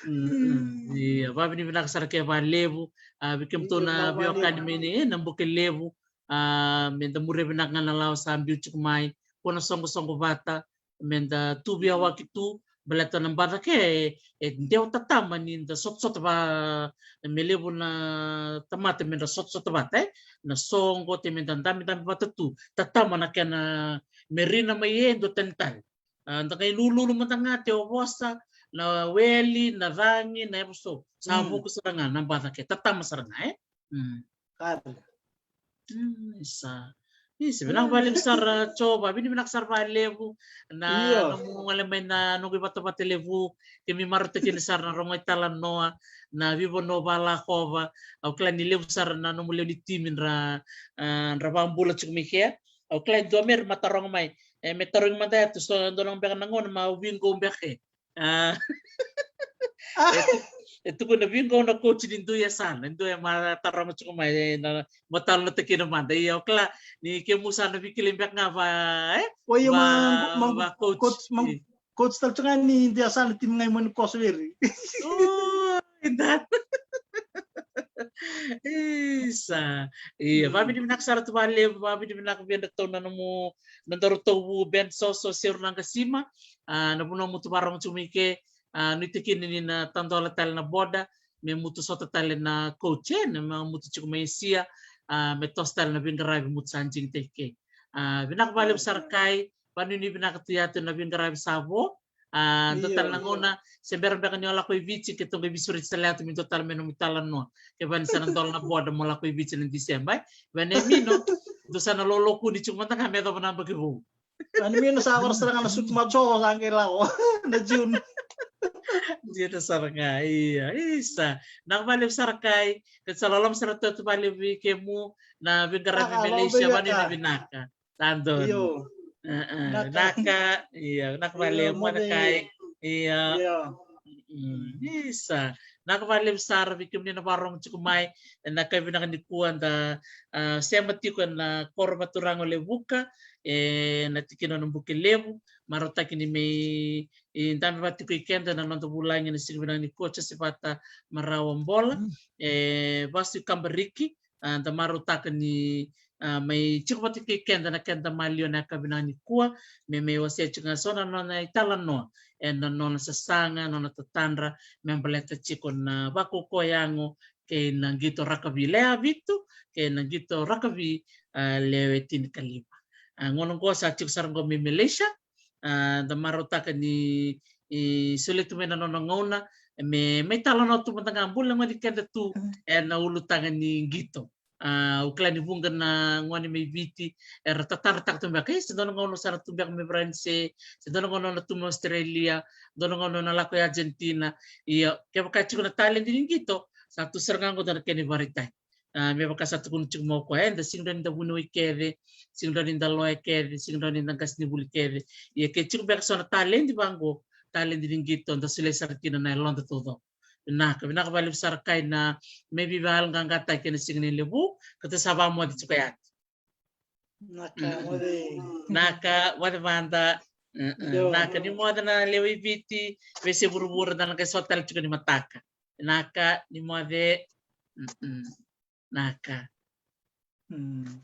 Io, vavinavinaka sara ke valevu, a, vei kemudou na veiwekani mai na, e, na Buka Levu, a, me da muria vinaka ga na lawa sa biu tiko mai, ko na soqosoqo vata, me da tu veiwaki tu, baleta na baca ke, e, e dewa tatama ni da sotasota va, me levu na tamata me da sotasota vata, e, na soqo, te me da dabedabe vata tu, tatama na kena me rina mai e dua tani tale. A, da qai lululu mada ga te o vosa, na weli, na cagi, na yavuso. Sa vuku sara ga na baca ke, tatama sara ga, e? Isa. Isa, vinaka valevu sara Jo, vavinavinaka sara valevu na nomu gole mai na noqu ivatavata levu, kemi marautaka kina sara na rogo italanoa, na vivanua valakova, au kila ni levu sara na nomu lewe ni timi dra, a, dra vabula tiko mai kea. Au kila e dua me ra mataroga mai. E, me tarogi mada yatu, so dua na beka na gauna ma au viqo beka e. A. E tu, e tukuna viqo na coach ni dui yasana, e dua e mataroga tiko mai, e, na, matalanoataki kina mada. Ia, au kila ni kemu sa na veikilai beka ga va, e? Oi, va, ma, ma, va coach. Coach, ma, coach tale tu ga ni dui yasana timi ga i Moni Koso veri. Oi, da. Isa. Ia, vavinavinaka sara tu valevu, vavinavinaka vei kedatou na nomu, na daru tauvu Ben Soso, Seru Naqasima, a, na vanua mutu varogo tu mai ke, a, nuitaki ni na tadola tale na boda, me mutu sota tale na coach, e, na ma mutu tiko mai Sia, a, me toso tale na veiqaravi mutu sa digitaki ke. A, vinaka valevu sara Kai, vanuinui vinaka tu yatu na veiqaravi sa vo, A, dua tale na gauna, se bera beka ni o lako i Viti, ke toqo i Viti, sureti tale yatu me dua tale me nomu italanoa. Ke vani sa na dola na boda mo lako i Viti na December, e? Vani Mino, dua sa na lolokuni tiko mada ga me yacova na yabaki vou. Vani Mino sa vara sara ga na sutu maco, sa qai lako. Na June. June sara ga, ia, isa. Vinaka valevu sara Kai, ke sa loloma sara tu valevu vei kemu, na veiqaravi Malaysia, vani na vinaka. Sa donu. Io. Vinaka, io, vinaka valevu, vinaka Kai. Io. Isa. Vinaka vakalevu sara vei kemuni na vakarorogo tiko mai ena yakavi vinaka nikua. Da, ah, sema tiko ena koro vaturaga o Levuka, ena tikina o Nabukelevu. Marautaki ni mai, e, dabe vata tiko i keda na noda vulagi ena siga vinaka nikua, Josevata Marawa Bola, e, vasu i Kabariki. Ah, da marautaka ni, ah, mai tiko vata kei keda na keda maliwa ena yakavi vinaka nikua, me mai wasea tiko ga so na nona italanoa ena nona sasaga, nona tatadra me baleta tiko na vakaukauwa yago kei na qito rakavi lewe vitu kei na qito rakavi, ah, lewe tinikalima. Ah, gauna oqo sa tiko sara oqo mai Malaysia. Ah, da marautaka ni, e, solia tu mai na nona gauna me, me italanoa tu mada ga, bula na gone keda tu ena ulutaga ni qito. Ah, au kila ni vuqa na gone mai Viti era tatadrataka tu beka, e, se dua na gauna sa na tu beka mai Varanise, se dua na gauna na tu mai Australia, dua na gauna na lako i Argentina. Ia, kevaka tiko na taledi ni qito, sa tu sara ga oqo dua na kena ivakaraitaki. Ah, me vaka sa tukuna tiko mai o koya, eda sega ni da vuniwai kece, sega ni da loya kece, sega ni da qasenivuli kece. Ia ke tiko beka so na taledi vaqo, taledi ni qito, da solia sara kina na yaloda taucoko. Vinaka, vinaka vakalevu sara, Kai, na me veivakayaloqaqataki ena siga ni levu ka da sa vakamoce tiko yani. Vinaka, moce. Vinaka, moce mada. Mm-mm. Vinaka, ni moce na lewe i Viti, veiyasai vuravura, da na qai sota tale tiko ni mataka. Vinaka, ni moce. Mm-mm. Vinaka. Mm.